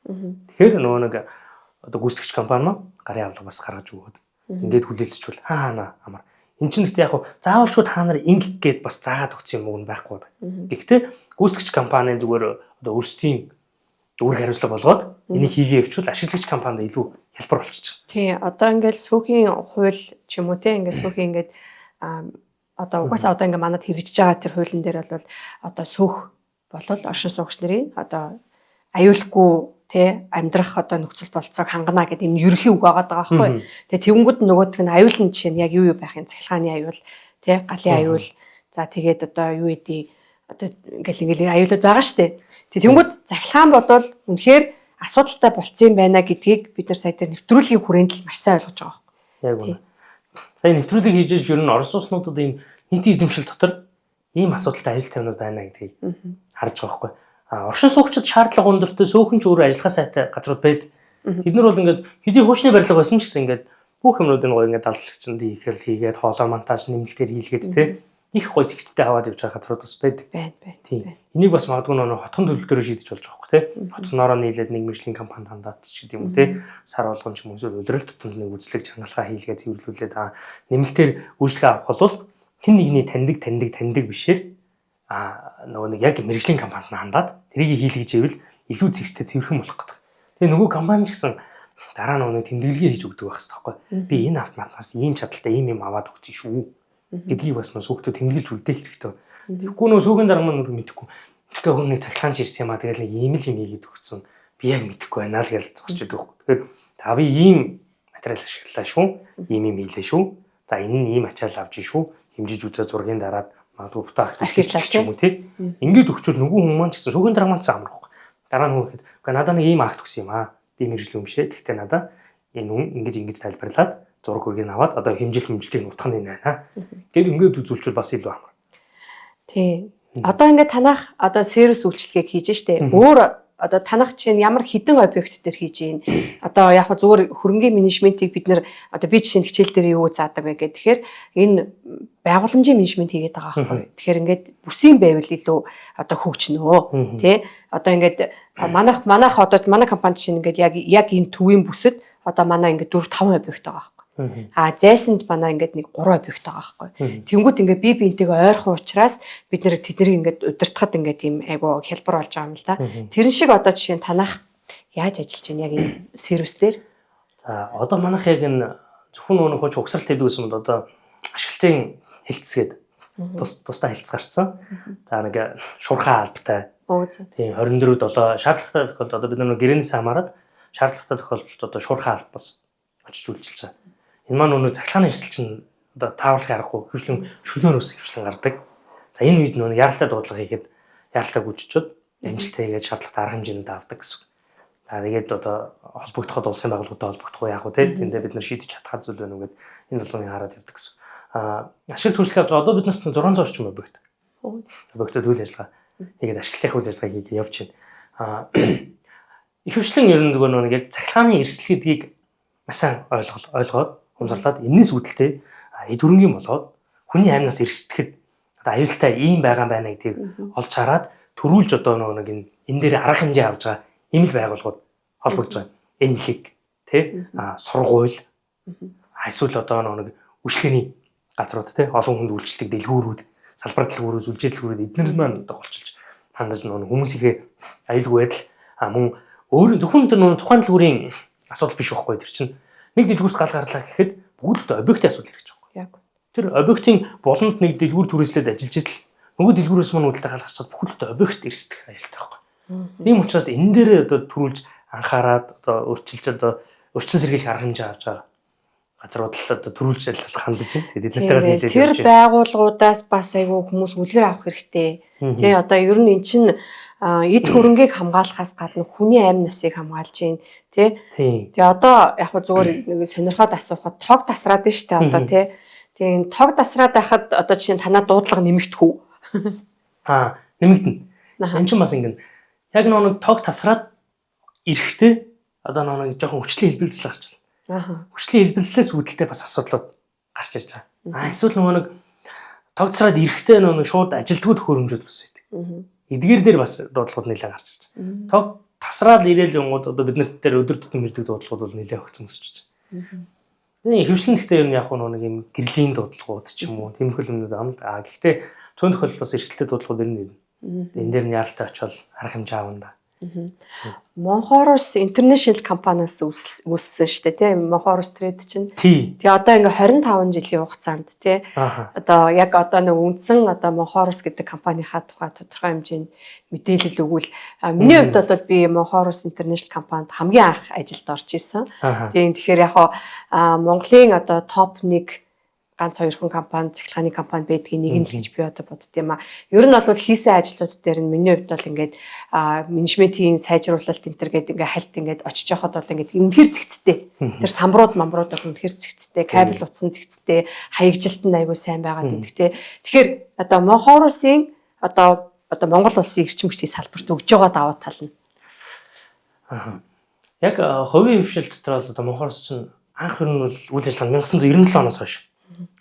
Тэгэхээр нөгөө нэг одоо гүйцэтгэгч компани маань гарын хавлага бас гаргаж өгөөд ингээд хүлээлцчихвэл хаа хаа амар. Энд чинь гэхдээ яг заавалчгүй та нар инг гээд бас заагаад өгсөн юм уу байхгүй байна. Гэхдээ гүйцэтгэгч компани зүгээр одоо өөрсдийн үүрэг хариуцлага болгоод энийг хийгээ явуучвал ашиглагч компанид илүү хялбар болчихж байгаа. Тий, одоо ингээл сүүхийн хууль ч юм уу те ингээд сүүхийн ингээд одоо угаасаа одоо ингээд манад хэрэгжиж байгаа тэр хуулийн дээр бол одоо сөөх болол оршин суугч нарын одоо аюулгүй те амьдрах одоо нөхцөл болцоог хангана гэдэг энэ ерөнхий үг байгаа даа байхгүй. Тэгээ тэгэнгүүт нөгөөх нь аюул нь жишээ нь яг юу юу байх юм, цахилгааны аюул те, галын аюул, за тэгээд одоо юу гэдэг одоо ингээл аюулууд байгаа штэ. Тэгээ тэгэнгүүт цахилгаан болвол үнэхээр асуудалтай болцсон юм байна гэдгийг бид нар сая дээр нэвтрүүлгийн хүрээнд л маш сайн ойлгож байгаа байхгүй. Яг үнэ. Сая нэвтрүүлэг хийж ер нь Орос улснуудад ийм нийтийн эзэмшил дотор ийм асуудалтай аюул тавинууд байна гэдгийг харж байгаа байхгүй. А оршин суугчид шаардлага өндөртэй, сөөхөн ч өөрөө ажиллагаа сайтай газрууд байд. Тэд нар бол ингээд хэдий хуучны барилга байсан ч гэсэн ингээд бүх юмнуудыг гоё ингээд далдлагчанд хийхээр хийгээд хоолой монтаж нэмэлтээр хийлгээд те их гоё зэгцтэй аваад явж байгаа газрууд бас байдаг. Байна байна. Тийм. Энийг бас магадгүй нөө хотхон төлөл дээр шийдэж болж байгаа хөх те. Хотноороо нийлээд нэг мэргэжлийн компанид хандаад ч гэдэг юм уу те. Сар болгон ч юм уу эсвэл улирал тутамд нэг үзлэг чангалгаа хийлгээ цэвэрлүүлээд нэмэлтээр үйлчлэгээ авах бол хэн нэгний таньдаг таньдаг таньдаг бишээр нөгөө нэг яг мэргэжлийн компанид хандаад тэрийг хийлгэж ивэл илүү зэгцтэй цэвэрхэн болох гэдэг. Тэгээ нөгөө компани ч гэсэн дараа нөгөө нэг тэмдэглэгээ хийж өгдөг байх хэрэгтэй байхгүй. Би энэ автоматнаас ийм чадaltaй ийм юм аваад өгсөн шүү гэдгийг бас нөө сүүхтөө тэмдэглэж үлдээх хэрэгтэй. Тэгэхгүй нөө сүүхийн дарга маань мэдэхгүй. Тэгэхээр хүн нэг цахилгаан ч ирсэн юм а тэгэл нэг ийм л юм хийгээд өгсөн. Би яг мэдэхгүй байна л гэж зогсож идэг. Тэгэхээр за би ийм материал ашиглалаа шүү. Ийм юм хийлээ шүү. За энэ нь ийм ачаал авч шүү. Хэмжиж үзээ зургийн дараад магадгүй бутаа архивч юм уу тий. Ингээд өгчвөл нөгөө хүн маань ч гэсэн сүүхийн дарга маань ч амарх. Дараа нь хүн ихэд үгүй надаа нэг ийм акт өгсөн юм аа. Би мэргэжлийн юм шээ. Гэхдээ надаа энэ хүн ингэж ингэж тайлбарлаад зураг хөргийг аваад одоо хэмжил хэмжилтийг нутгах нь энэ байна. Гэт ингээд үзүүлчихвэл бас илүү амар. Тий. Одоо ингээд танах одоо сервис үйлчилгээг хийж штэ. Өөр одоо танах чинь ямар хідэн объект дээр хийж гин. Одоо яг хөө зүгээр хөрөнгийн менежментийг бид нэр одоо би жишээ нь хичээл дээр юу заадаг вэ гэх. Тэгэхээр энэ байгууламжийн менежмент хийгээд байгаа байхгүй. Тэгэхээр ингээд бүсийн байвал илүү одоо хөгжнөө. Тэ? Одоо ингээд манайх одоо манай компани чинь ингээд яг энэ төвийн бүсэд одоо манай ингээд 4 5 объект байгаа байхгүй. А зайсанд манай ингээд нэг 3 объект байгаа байхгүй. Тэнгүүд ингээд бие биентэйгээ ойрхон учраас бид нэр тэднийг ингээд удирдахад ингээд тийм айгу хялбар болж байгаа юм л да. Тэрэн шиг одоо жишээ нь танах яаж ажиллаж байна яг энэ сервис дээр? За одоо манайх яг энэ зөвхөн нөгөө хууч угсралт хийдэг гэсэн юм одоо ашиглалтын хэлтсгээд тусдаа хэлц гарцсан. За нэг шуурхай албатай. Тийм 24/7 шаардлагатай тохиолдолд одоо бид нар гэрээнээс хамаарат шаардлагатай тохиолдолд одоо шуурхай албаас очиж үйлчилж байгаа. Энэ маань өнөө цахилгааны эрсдэл чинь одоо тааварлах аргагүй хөвчлэн шөнөөр ус хөвчлэн гардаг. За энэ үед нөө яралтай дуудлага хийгээд яралтай гүйччихэд амжилттай хийгээд шаардлагатай арга хэмжээнд авдаг гэсэн. За тэгээд одоо холбогдоход улсын байгууллагуудтай холбогдох уу яах вэ те тэндээ бид нар шийдэж чадхаар зүйл байна уу гэд энэ болгоныг хараад явдаг гэсэн. А ашиг түлхэх авч одоо бид нарт 600 орчим объект. Объектод үйл ажиллагаа хийгээд ашиглахын үйл ажиллагаа хийгээд явж байна. А ихэвчлэн ер нь зүгээр нэг яг цахилгааны эрсдэл гэдгийг маш сайн ойлгоод хумсарлаад энэс үүдэлтэй эд хөрөнгийн болоод хүний амнаас эрсдэхэд одоо аюултай ийм байгаа юм байна гэдгийг олж хараад төрүүлж одоо нөгөө нэг энэ дээр арга хэмжээ авч байгаа ийм л байгууллагууд холбогдож байгаа. Энэ лиг тий сургууль эсвэл одоо нөгөө нэг үйлчлэгээний газрууд тий олон хүнд үйлчлдэг дэлгүүрүүд, салбар дэлгүүрүүд, сүлжээ дэлгүүрүүд эднэр маань одоо голчилж хандаж нөгөө хүмүүсийнхээ аюулгүй байдал мөн өөр зөвхөн тэр нөгөө тухайн дэлгүүрийн асуудал биш байхгүй тэр чинь нэг дэлгүүрт гал гарлаа гэхэд бүгд л объектын асуудал хэрэгж байгаа байхгүй. Яг. Тэр объектын буланд нэг дэлгүүр түрээслээд ажиллаж идэл нөгөө дэлгүүрээс мань үүдэлтэй гал гарчхад бүхэл бүтэн объект эрсдэх аюултай байхгүй. Тийм учраас энэ дээр одоо төрүүлж анхаарад одоо өөрчилж одоо өрчин сэргийлэх арга хэмжээ авч байгаа газрууд л одоо төрүүлж ажиллах хандаж байна. Тэгээд эднэртэйгээр нийлээд тэр байгууллагуудаас бас айгүй хүмүүс үлгэр авах хэрэгтэй. Тэ одоо ер нь эн чинь эд хөрөнгийг хамгаалахаас гадна хүний амь насыг хамгаалж байна. Тэ. Тэгээ одоо яг хөө зүгээр нэг сонирхоод асуухад тог тасраад нь штэ одоо тэ. Тэгээ энэ тог тасраад байхад одоо жишээ нь танаа дуудлага нэмэгдэх үү? Аа, нэмэгдэнэ. Энэ чинь бас ингэн яг нэг тог тасраад ирэхдээ одоо нэг жоохон хүчлийн хэлбэлзэл гарч байна. Аа. Хүчлийн хэлбэлзлээс үүдэлтэй бас асуудлууд гарч ирж байгаа. Аа эсвэл нөгөө нэг тог тасраад ирэхдээ нөгөө шууд ажилтгууд төхөөрөмжүүд бас байдаг. Эдгээр дээр бас дуудлагууд нэлээд гарч ирж байгаа. Тог тасраад ирээл юмгууд одоо бид нарт дээр өдөр тутам ирдэг дуудлагууд бол нэлээд огцон өсөж байна. Тэгээ хөвчлэн гэхдээ ер нь яг нэг юм гэрлийн дуудлагууд ч юм уу тиймэрхүү юмнууд амд. А гэхдээ цөөн тохиолдолд бас эрсдэлтэй дуудлагууд ер нь ирнэ. Энэ дээр нь яаралтай очиод арга хэмжээ авна да. Монхорус International компаниас үүссэн шүү дээ, тийм Монхорус Trade чинь. Тий. Тэгээ одоо ингээ 25 жилийн хугацаанд тий одоо яг одоо нэг үндсэн одоо Монхорус гэдэг компанийнхаа тухай тодорхой хэмжээнд мэдээлэл өгвөл миний хувьд бол би Монхорус International компанид хамгийн анх ажилд орж исэн. Тийм, тэгэхээр яг Монголын одоо топ 1 ганц хоёрхан компани, цахилгааны компани байдгийг нэг нь л гэж би одоо бодд юм а. Ер нь бол хийсэн ажлууд дээр нь миний хувьд бол ингээд менежментийн сайжруулалт энэ төр гээд ингээд хальт ингээд очиж явахад бол ингээд үнэхэр зэгцтэй. Тэр самбрууд мамбрууд бол үнэхэр зэгцтэй, кабель утсан зэгцтэй, хаягжилт нь айгүй сайн байгаад байдаг те. Тэгэхээр одоо Монхорусын одоо Монгол улсын эрчим хүчний салбарт өгж байгаа давуу тал нь. Аа. Яг хувийн хвшил дотор бол одоо Монхорус чинь анх ер нь бол үйл ажиллагаа 1997 оноос хойш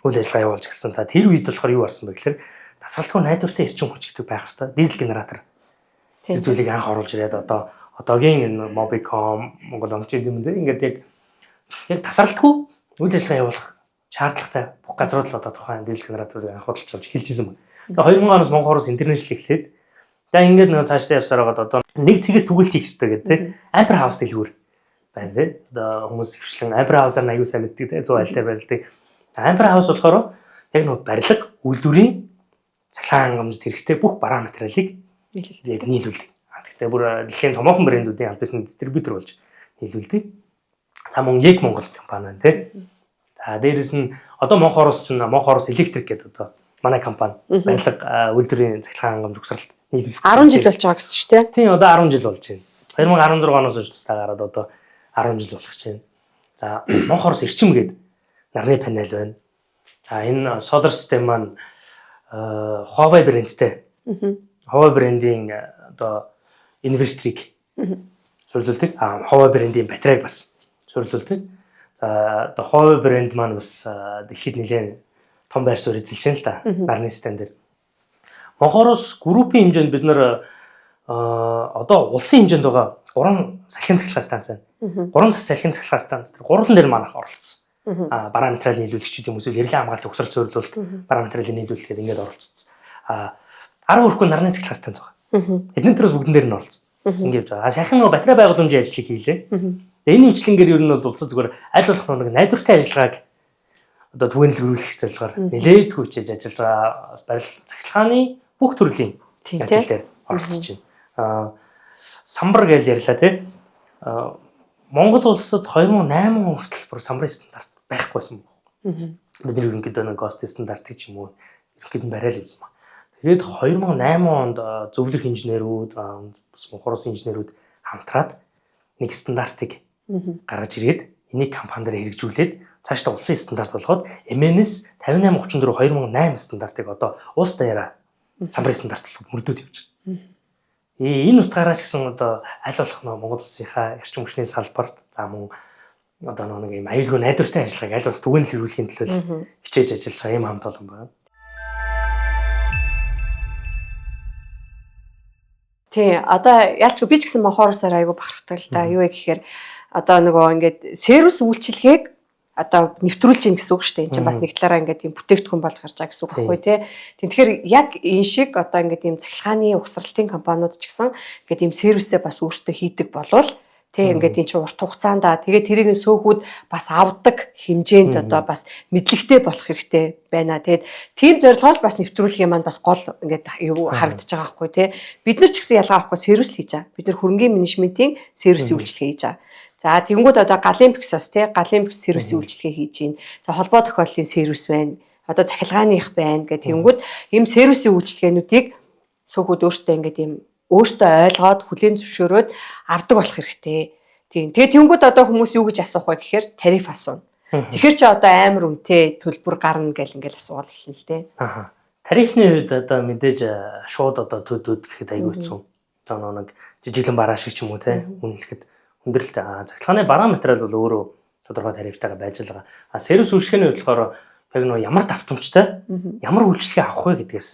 үйл ажиллагаа явуулж эхэлсэн. За тэр үед болохоор юу гарсан бэ гэхээр дасгалгүй найдвартай эрчим хүч гэдэг байх хэвээр дизель генератор. Тэр зүйлийг анх оруулж ирээд одоо одоогийн энэ Mobicom, Монгол онгоц юм дээр ингээд яг тасралтгүй үйл ажиллагаа явуулах шаардлагатай бүх газрууд л одоо тухайн дизель генераторыг анх худалдаж авч эхэлж исэн байна. Тэгээ 2000 оноос Монхорус International эхлээд за ингээд нэг цаашдаа явсаар байгаад одоо нэг цэгээс түгэлт хийх хэрэгтэй гэдэг тийм Ампер хаус дэлгүүр байна тийм одоо хүмүүс хвшлэн Ампер хаусаар аюу сайн мэддэг тийм 100 айл дээр барилдаг. Ампер хаус болохоор яг нэг барилга үйлдвэрийн цахилгаан хангамжид хэрэгтэй бүх бараа материалыг яг нийлүүлдэг. Гэхдээ бүр дэлхийн томоохон брэндүүдийн аль бисны дистрибьютор болж нийлүүлдэг. За мөн Яг Монгол компани байна тий. За дээрэс нь одоо Монхорус чинь Монхорус Электрик гэдэг одоо манай компани барилга үйлдвэрийн цахилгаан хангамж угсралт нийлүүлдэг. 10 жил болж байгаа гэсэн шүү дээ. Тийм, одоо 10 жил болж байна. 2016 оноос хойш тусдаа гараад одоо 10 жил болох чинь. За Монхорус эрчим гэдэг нарны панел байна. За энэ solar system маань Huawei брэндтэй. Huawei брендийн одоо инверторыг суурилуулдаг. А Huawei брендийн батарейг бас суурилуулдаг. За одоо Huawei брэнд маань бас дэлхийд нэлээд том байр суурь эзэлж байна л да. Нарны систем дээр. Монхорус группийн хэмжээнд бид нар одоо улсын хэмжээнд байгаа 3 салхин цахилгаан станц байна. 3 салхин цахилгаан станц дээр гурван дээр манайх оролцсон. Бараа материалын нийлүүлэгчид юм эсвэл эрлийн хамгаалалт угсрал суурилуулалт бараа материалын нийлүүлэлт гэдэг ингээд оролцсон. 10 хүрэхгүй нарны цахилгаан станц байгаа. Эдний төрөөс бүгдэн дээр нь оролцсон. Ингээд явж байгаа. Саяхан нөгөө батарей байгууламжийн ажлыг хийлээ. Энэ хэмжлэнгээр ер нь бол улсад зүгээр аль болох нэг найдвартай ажиллагааг одоо түгээнэлрүүлэх зорилгоор нэлээд хүчээж ажиллаж байгаа барил цахилгааны бүх төрлийн ажил дээр оролцож байна. Самбар гэж ярьлаа тий. Монгол улсад 2008 он хүртэл бүр самбарын стандарт байхгүйсэн баг. Бид нар ерөнхийдөө нэг ГОСТ стандарт гэж юм уу ерөнхийдөө барайл явсан баг. Тэгээд 2008 онд зөвлөх инженерүүд, бас Монхорос инженерүүд хамтраад нэг стандартыг гаргаж ирээд энийг компани дээр хэрэгжүүлээд цаашдаа улсын стандарт болгоод MNS 5834 2008 стандартыг одоо улс даяараа самбарын стандарт болгоод мөрдөөд явж байгаа. Энэ утгаараа ч гэсэн одоо аль болох нөө Монгол улсынхаа эрчим хүчний салбарт за мөн одоо нэг юм аюулгүй найдвартай ажиллагааг аль болох түгээнэлрүүлэхийн төлөө хичээж ажиллаж байгаа юм хамт олон байна. Тий, одоо ялч би ч гэсэн Монхоросоор айгүй бахархдаг л да. Юу вэ гэхээр одоо нөгөө ингээд сервис үйлчилгээг одоо нэвтрүүлж гин гэсэн үг шүү дээ. Энэ чинь бас нэг талаараа ингээд юм бүтээгдэхүүн болж гарч байгаа гэсэн үг байхгүй тий. Тэгэхээр яг энэ шиг одоо ингээд юм цахилгааны угсралтын компаниуд ч гэсэн ингээд юм сервисээ бас өөрсдөө хийдэг болвол тий ингээд энэ чинь урт хугацаанд тэгээ тэрийг нь сөөхүүд бас авдаг хэмжээнд одоо бас мэдлэгтэй болох хэрэгтэй байна. Тэгээд тийм зорилгоор бас нэвтрүүлгийн маань бас гол ингээд юу харагдаж байгаа байхгүй тий. Бид нар ч гэсэн ялгаа авахгүй сервис хийж байгаа. Бид нар хөрөнгөний менежментийн сервисийн үйлчилгээ хийж байгаа. За тэгэнгүүт одоо галын бикс бас тий галын бикс сервисийн үйлчилгээ хийж байна. За холбоо тохиоллын сервис байна. Одоо цахилгааных байна гэх тэгэнгүүт ийм сервисийн үйлчилгээнүүдийг сөөхүүд өөртөө ингээд ийм өөртөө ойлгоод хүлээн зөвшөөрөөд авдаг болох хэрэгтэй. Тийм. Тэгээ тэгэнгүүт одоо хүмүүс юу гэж асуух вэ гэхээр тариф асууна. Тэгэхээр чи одоо амар үнэтэй төлбөр гарна гэл ингээл асуувал эхэлнэ л дээ. Аха. Тарифны үед одоо мэдээж шууд одоо төдөөд гэхэд айгүй хэцүү. Одоо нэг жижиглэн бараа шиг ч юм уу те үнэлэхэд хүндрэлтэй. Цахилгааны бараа материал бол өөрөө тодорхой тарифтайгаа байж л байгаа. А сервис үйлчлэгээний үед болохоор яг нөө ямар давтамжтай ямар үйлчлэгээ авах вэ гэдгээс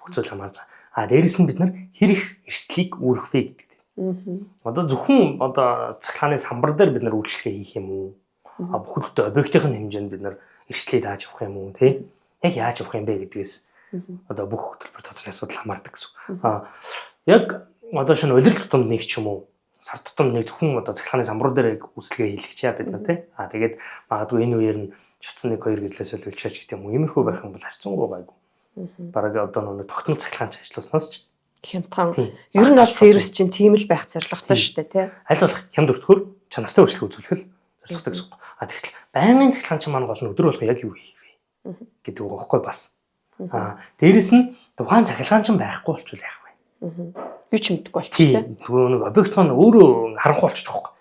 бүх зүйл хамаарж байгаа. А дээрэс нь бид нар хэр их эрсдлийг үүрэх вэ гэдэг. Одоо зөвхөн одоо цахилгааны самбар дээр бид нар үйлчлэгээ хийх юм уу? А бүхэл бүтэн объектын хэмжээнд бид нар эрсдлийг дааж явах юм уу тий? Яг яаж явах юм бэ гэдгээс одоо бүх төлбөр тооцооны асуудал хамаардаг гэсэн. А яг одоо шинэ улирал тутамд нэг ч юм уу сар тутамд нэг зөвхөн одоо цахилгааны самбар дээр үйлчилгээ хийлгчээ бид нар тий. А тэгээд магадгүй энэ үеэр нь шатсан 1 2 гэрлээ солиулчаач гэдэг юм уу. Иймэрхүү байх юм бол харьцангуй гайгүй. Бараг одоо нэг тогтмол цахилгаан ч ажилласнаас ч хямдхан. Ер нь бол сервис чинь тийм л байх зорилготой шүү дээ тий. Аль болох хямд өртгөр чанартай үйлчлэг үзүүлэх л зорилготой гэсэн үг. А тэгтэл байнгын цахилгаан чинь маань гол нь өдөр болгон яг юу хийх вэ гэдэг үг байхгүй бас. А дээрэс нь тухайн цахилгаан чинь байхгүй болчихвол яах вэ? Юу ч мэдэхгүй болчих тий. Нөгөө нэг объект маань өөрөө харанхуй болчих жоохгүй.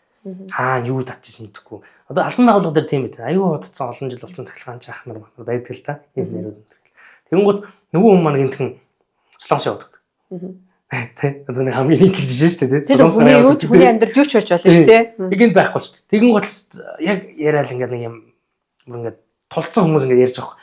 Хаа юу татчихсан мэдэхгүй. Одоо албан байгууллага дээр тийм үү. Аюу удацсан олон жил болсон цахилгаан чи ах нар мах нар байдаг л та. Инженерүүд. Тэгэнгүүт нөгөө хүн маань гинтхэн Солонгос явдаг. Тэ одоо нэг хамгийн нийтлэг жишээ шүү дээ. Тэр хүний юу ч хүний амьдрал юу ч болж болно шүү дээ. Тэгэнд байхгүй шүү дээ. Тэгэнгүүт яг яриад ингээд нэг юм ингээд тулцсан хүмүүс ингээд ярьж байгаа.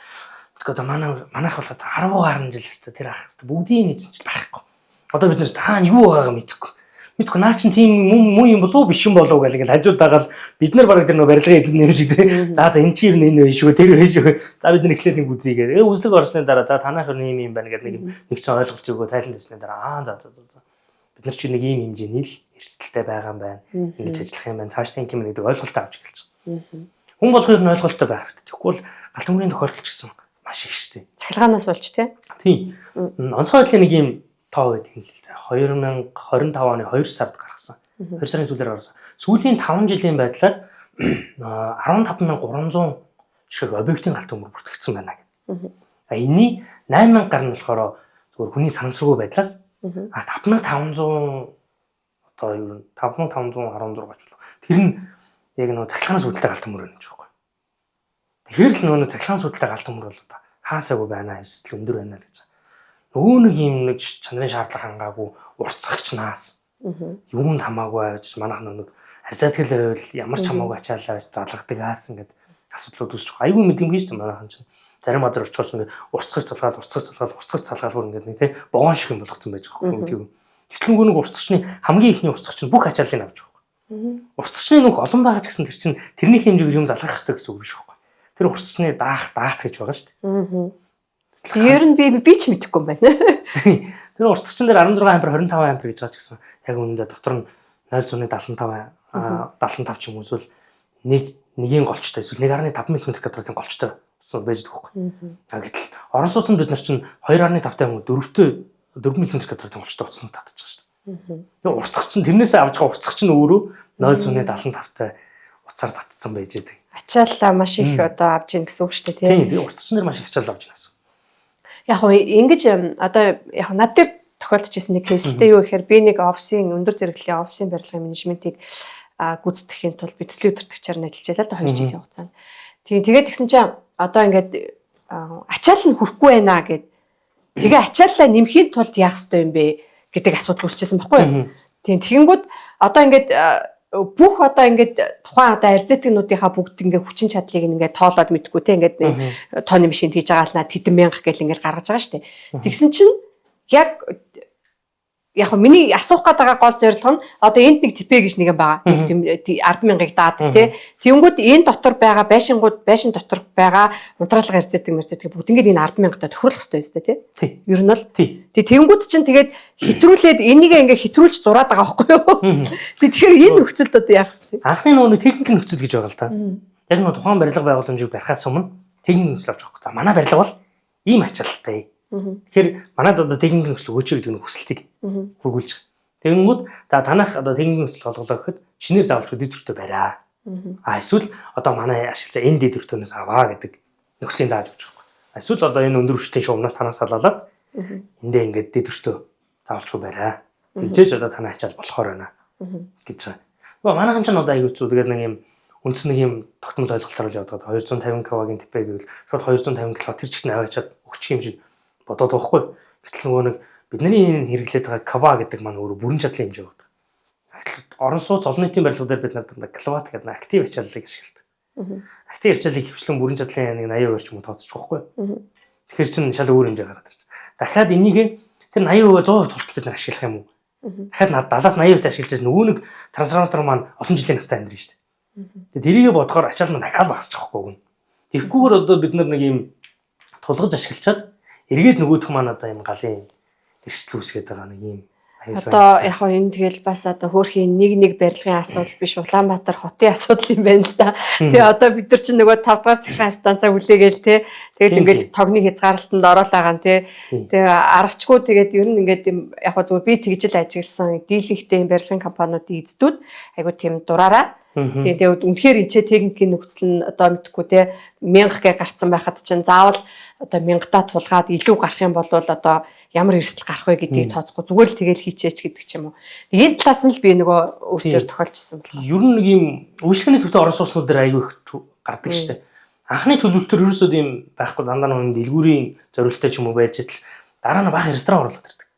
Тэгэхээр одоо манайх бол 10 гаруй жил өстө тэр ах өстө бүгдийн нэгсэн чинь байхгүй. Одоо бид нэрс таана юу байгаагаа мэдэхгүй. Мэдгүй наа чин тийм муу юм болов уу биш юм болов уу гэл ингээл хажууд дагаал бид нар бараг тэр нөө барилгын эзэн юм шиг тий. За за энэ чи ер нь энэ байх шүү тэр байх шүү. За бид нар эхлээд нэг үзье гээ. Үзлэг орсны дараа за танайх ер нь ийм юм байна гэдэг нэг нэг чин ойлголт өгөө тайлан тавьсны дараа аа за за за за. Бид нар чи нэг ийм хэмжээний л эрсдэлтэй байгаа юм байна. Ингэж ажиллах юм байна. Цааш тийм юм гэдэг ойлголтоо авч эхэлж байгаа. Хүн болгон ер нь ойлголттой байх хэрэгтэй. Тэгэхгүй бол галт төмрийн тохиолдол ч гэсэн маш их шүү дээ. Цахилгаанаас болж тий. Тийм. Онцгой байдлын нэг ийм тоо байдаг юм л да. 2025 оны 2 сард гаргасан. 2 сарын сүүлээр гаргасан. Сүүлийн 5 жилийн байдлаар 15300 ширхэг объектын галт төмөр бүртгэгдсэн байна гэх. А энэний 8000 гаруй нь болохоор зөвхөн хүний санамсаргүй байдлаас а 5500 одоо юу 5516 ч болов. Тэр нь яг нөгөө цахилгаан сүйдэлтэй галт төмөр байна гэж байна. Тэгэхээр л нөгөө цахилгаан сүйдэлтэй галт төмөр бол одоо хаасаагүй байна, эрсдэл өндөр байна л гэж. Нөгөө нэг юм нэг чанарын шаардлага хангаагүй уртсагч наас юунд хамаагүй авч манайх нэг арзайтгэл байвал ямар ч хамаагүй ачаалаа авч залгадаг аасан гэдэг асуудлууд үүсчих. Айгүй мэдрэмгүй шүү дээ манайхан чинь. Зарим газар очихоор ингээд уртсагч залгаал, уртсагч залгаал, уртсагч залгаал бүр ингээд нэг тий вогон шиг юм болгоцсон байж байгаа юм тийм. Гэтэл нөгөө нэг уртсагчны хамгийн ихний уртсагч нь бүх ачааллыг авч байгаа. Уртсагчны нүх олон байгаа ч гэсэн тэр чинь тэрний хэмжээгээр юм залгах хэрэгтэй гэсэн үг биш байхгүй. Тэр уртсагчны даах даац гэж байгаа шүү дээ. Ер нь би ч мэдэхгүй юм байна. Тэр уртсагчин дээр 16 ампер 25 ампер гэж байгаа ч гэсэн яг үүндээ дотор нь 0.75 75 ч юм уу эсвэл нэгийн голчтой эсвэл 1.5 мм квадратын голчтой байж байгаа байхгүй. А гэтэл орон сууцнд бид нар чинь 2.5 таа юм уу 4 мм квадратын голчтой утаснууд татчих шүү дээ. Тэр уртсагч чинь тэрнээсээ авч байгаа уртсагч нь өөрөө 0.75 таа утсаар татсан байж байдаг. Ачааллаа маш их одоо авч ийн гэсэн үг шүү дээ тийм. Тийм, уртсагч нар маш их ачаал авч ийн гэсэн. Яг хөө ингэж одоо яг над дээр тохиолдож ирсэн нэг кейсэлтэй юу гэхээр би нэг офисын өндөр зэрэглэлийн офисын барилгын менежментийг гүйцэтгэхийн тулд би төслийн удирдагчаар нь ажиллаж байлаа да 2 жилийн хугацаанд. Тийм тэгээд тэгсэн чинь одоо ингээд ачаал нь хүрхгүй байна гэд. Тэгээ ачааллаа нэмхийн тулд яах ёстой юм бэ гэдэг асуудал үүсчихсэн байхгүй юу? Тийм тэгэнгүүт одоо ингээд бүх одоо ингээд тухайн одоо арзитгнуудынхаа бүгд ингээд хүчин чадлыг ингээд тоолоод мэдгүй те ингээд тооны машинд хийж байгаа л наа тэдэн мянга гэл ингээд гаргаж байгаа шүү дээ. Тэгсэн чинь яг яг миний асуух гээд байгаа гол зорилго нь одоо энд нэг ТП гэж нэг юм байгаа. Нэг тийм 10,000-ыг даадаг тий. Тэнгүүд энэ дотор байгаа байшингууд байшин дотор байгаа унтраалга арзитг мэрзитг бүгд ингээд энэ 10,000-тай тохируулах хэрэгтэй юм тий. Ер нь бол тий. Тэнгүүд чинь тэгээд хэтрүүлээд энийг ингээд хэтрүүлж зураад байгаа байхгүй юу? Тий тэгэхээр энэ нөхцөлд одоо яах вэ? Анхны нөгөө техник нөхцөл гэж байгаа л та. Яг нөгөө тухайн барилга байгууламжийг барихаас өмнө техник нөхцөл авч байгаа. За манай барилга бол ийм ачаалттай. Тэгэхээр манад одоо техник нөхцөл өгөөч гэдэг нэг хүсэлтийг хүргүүлж. Тэгэнгүүт за танах одоо техник нөхцөл олголоо гэхэд шинээр заавалчгүй дэд төртөө бариа. А эсвэл одоо манай ашиглаж энэ дэд төртөөнөөс аваа гэдэг нөхцөлийн зааж өгч байгаа байхгүй. Эсвэл одоо энэ өндөр хүчтэй шуумнаас танаас салаалаад эндээ ингээд дэд төртөө заавалчгүй бариа. Тэгжээж одоо танай ачаал болохоор байна гэж байгаа. Нөгөө манайхан ч одоо аягүй зү тэгээд нэг юм үндсэн нэг юм тогтмол ойлголтоор л явдаг. 250 кW-гийн ТП гэвэл шууд 250 кW тэр чигт нь аваачаад өгчих юм шиг бодоод байхгүй. Гэтэл нөгөө нэг бидний энэ хэрэглээд байгаа кава гэдэг маань өөрөө бүрэн чадлын хэмжээ байдаг. Орон сууц олон нийтийн барилга дээр бид нар дандаа киловатт гэдэг актив ачааллыг ашигладаг. Актив ачааллыг хөвчлэн бүрэн чадлын нэг 80% ч юм уу тооцчих واخгүй. Тэгэхээр чин шал өөр хэмжээ гараад ирж. Дахиад энийг тэр 80% 100% тултал бид нар ашиглах юм уу? Дахиад 70-аас 80% ашиглаж нөгөө нэг трансформатор маань олон жилийн настай амьдрын шүү дээ. Тэгээ тэрийгэ бодохоор ачаал маань дахиад багасчих واخгүй гэнэ. Тэгэхгүйгээр одоо бид нар нэг юм тулгаж ашиглачаад эргээд нөгөөх маань одоо юм галын эрсдэл үүсгээд байгаа нэг юм Одоо яг хоо энэ тэгэл бас одоо хөөрхийн нэг нэг барилгын асуудал биш, Улаанбаатар хотын асуудал юм байна л да. Тэгээ одоо бид нар чинь нөгөө 5 дугаар цахилгаан станцаа хүлээгээл те. Тэгэл ингээл тогны хязгаарлалтанд ороод байгаа нь те. Тэгээ аргачгүй тэгээд ер нь ингээд юм яг хоо зүгээр би тэгж л ажигласан дийлэнхтэй юм барилгын компаниудын эздүүд айгу тийм дураараа. Тэгээ үнэхээр энэ ч техникийн нөхцөл нь одоо мэдхгүй те 1000 гэ гарцсан байхад чинь заавал одоо 1000-та тулгаад илүү гарах юм бол одоо ямар эрсдэл гарах вэ гэдгийг тооцохгүй зүгээр л тэгэл хийчээч гэдэг ч юм уу. Энэ талаас нь л би нөгөө өөр төр тохиолжсэн болохоор. Ер нь нэг юм үйлчлэгээний төвтэй орон сууцнууд дээр аягүй их гардаг шүү дээ. Анхны төлөвлөлтөөр ерөөсөө тийм байхгүй, дандаа нэг дэлгүүрийн зориулттай ч юм уу байж идэл дараа нь бага ресторан оруулаад ирдэг.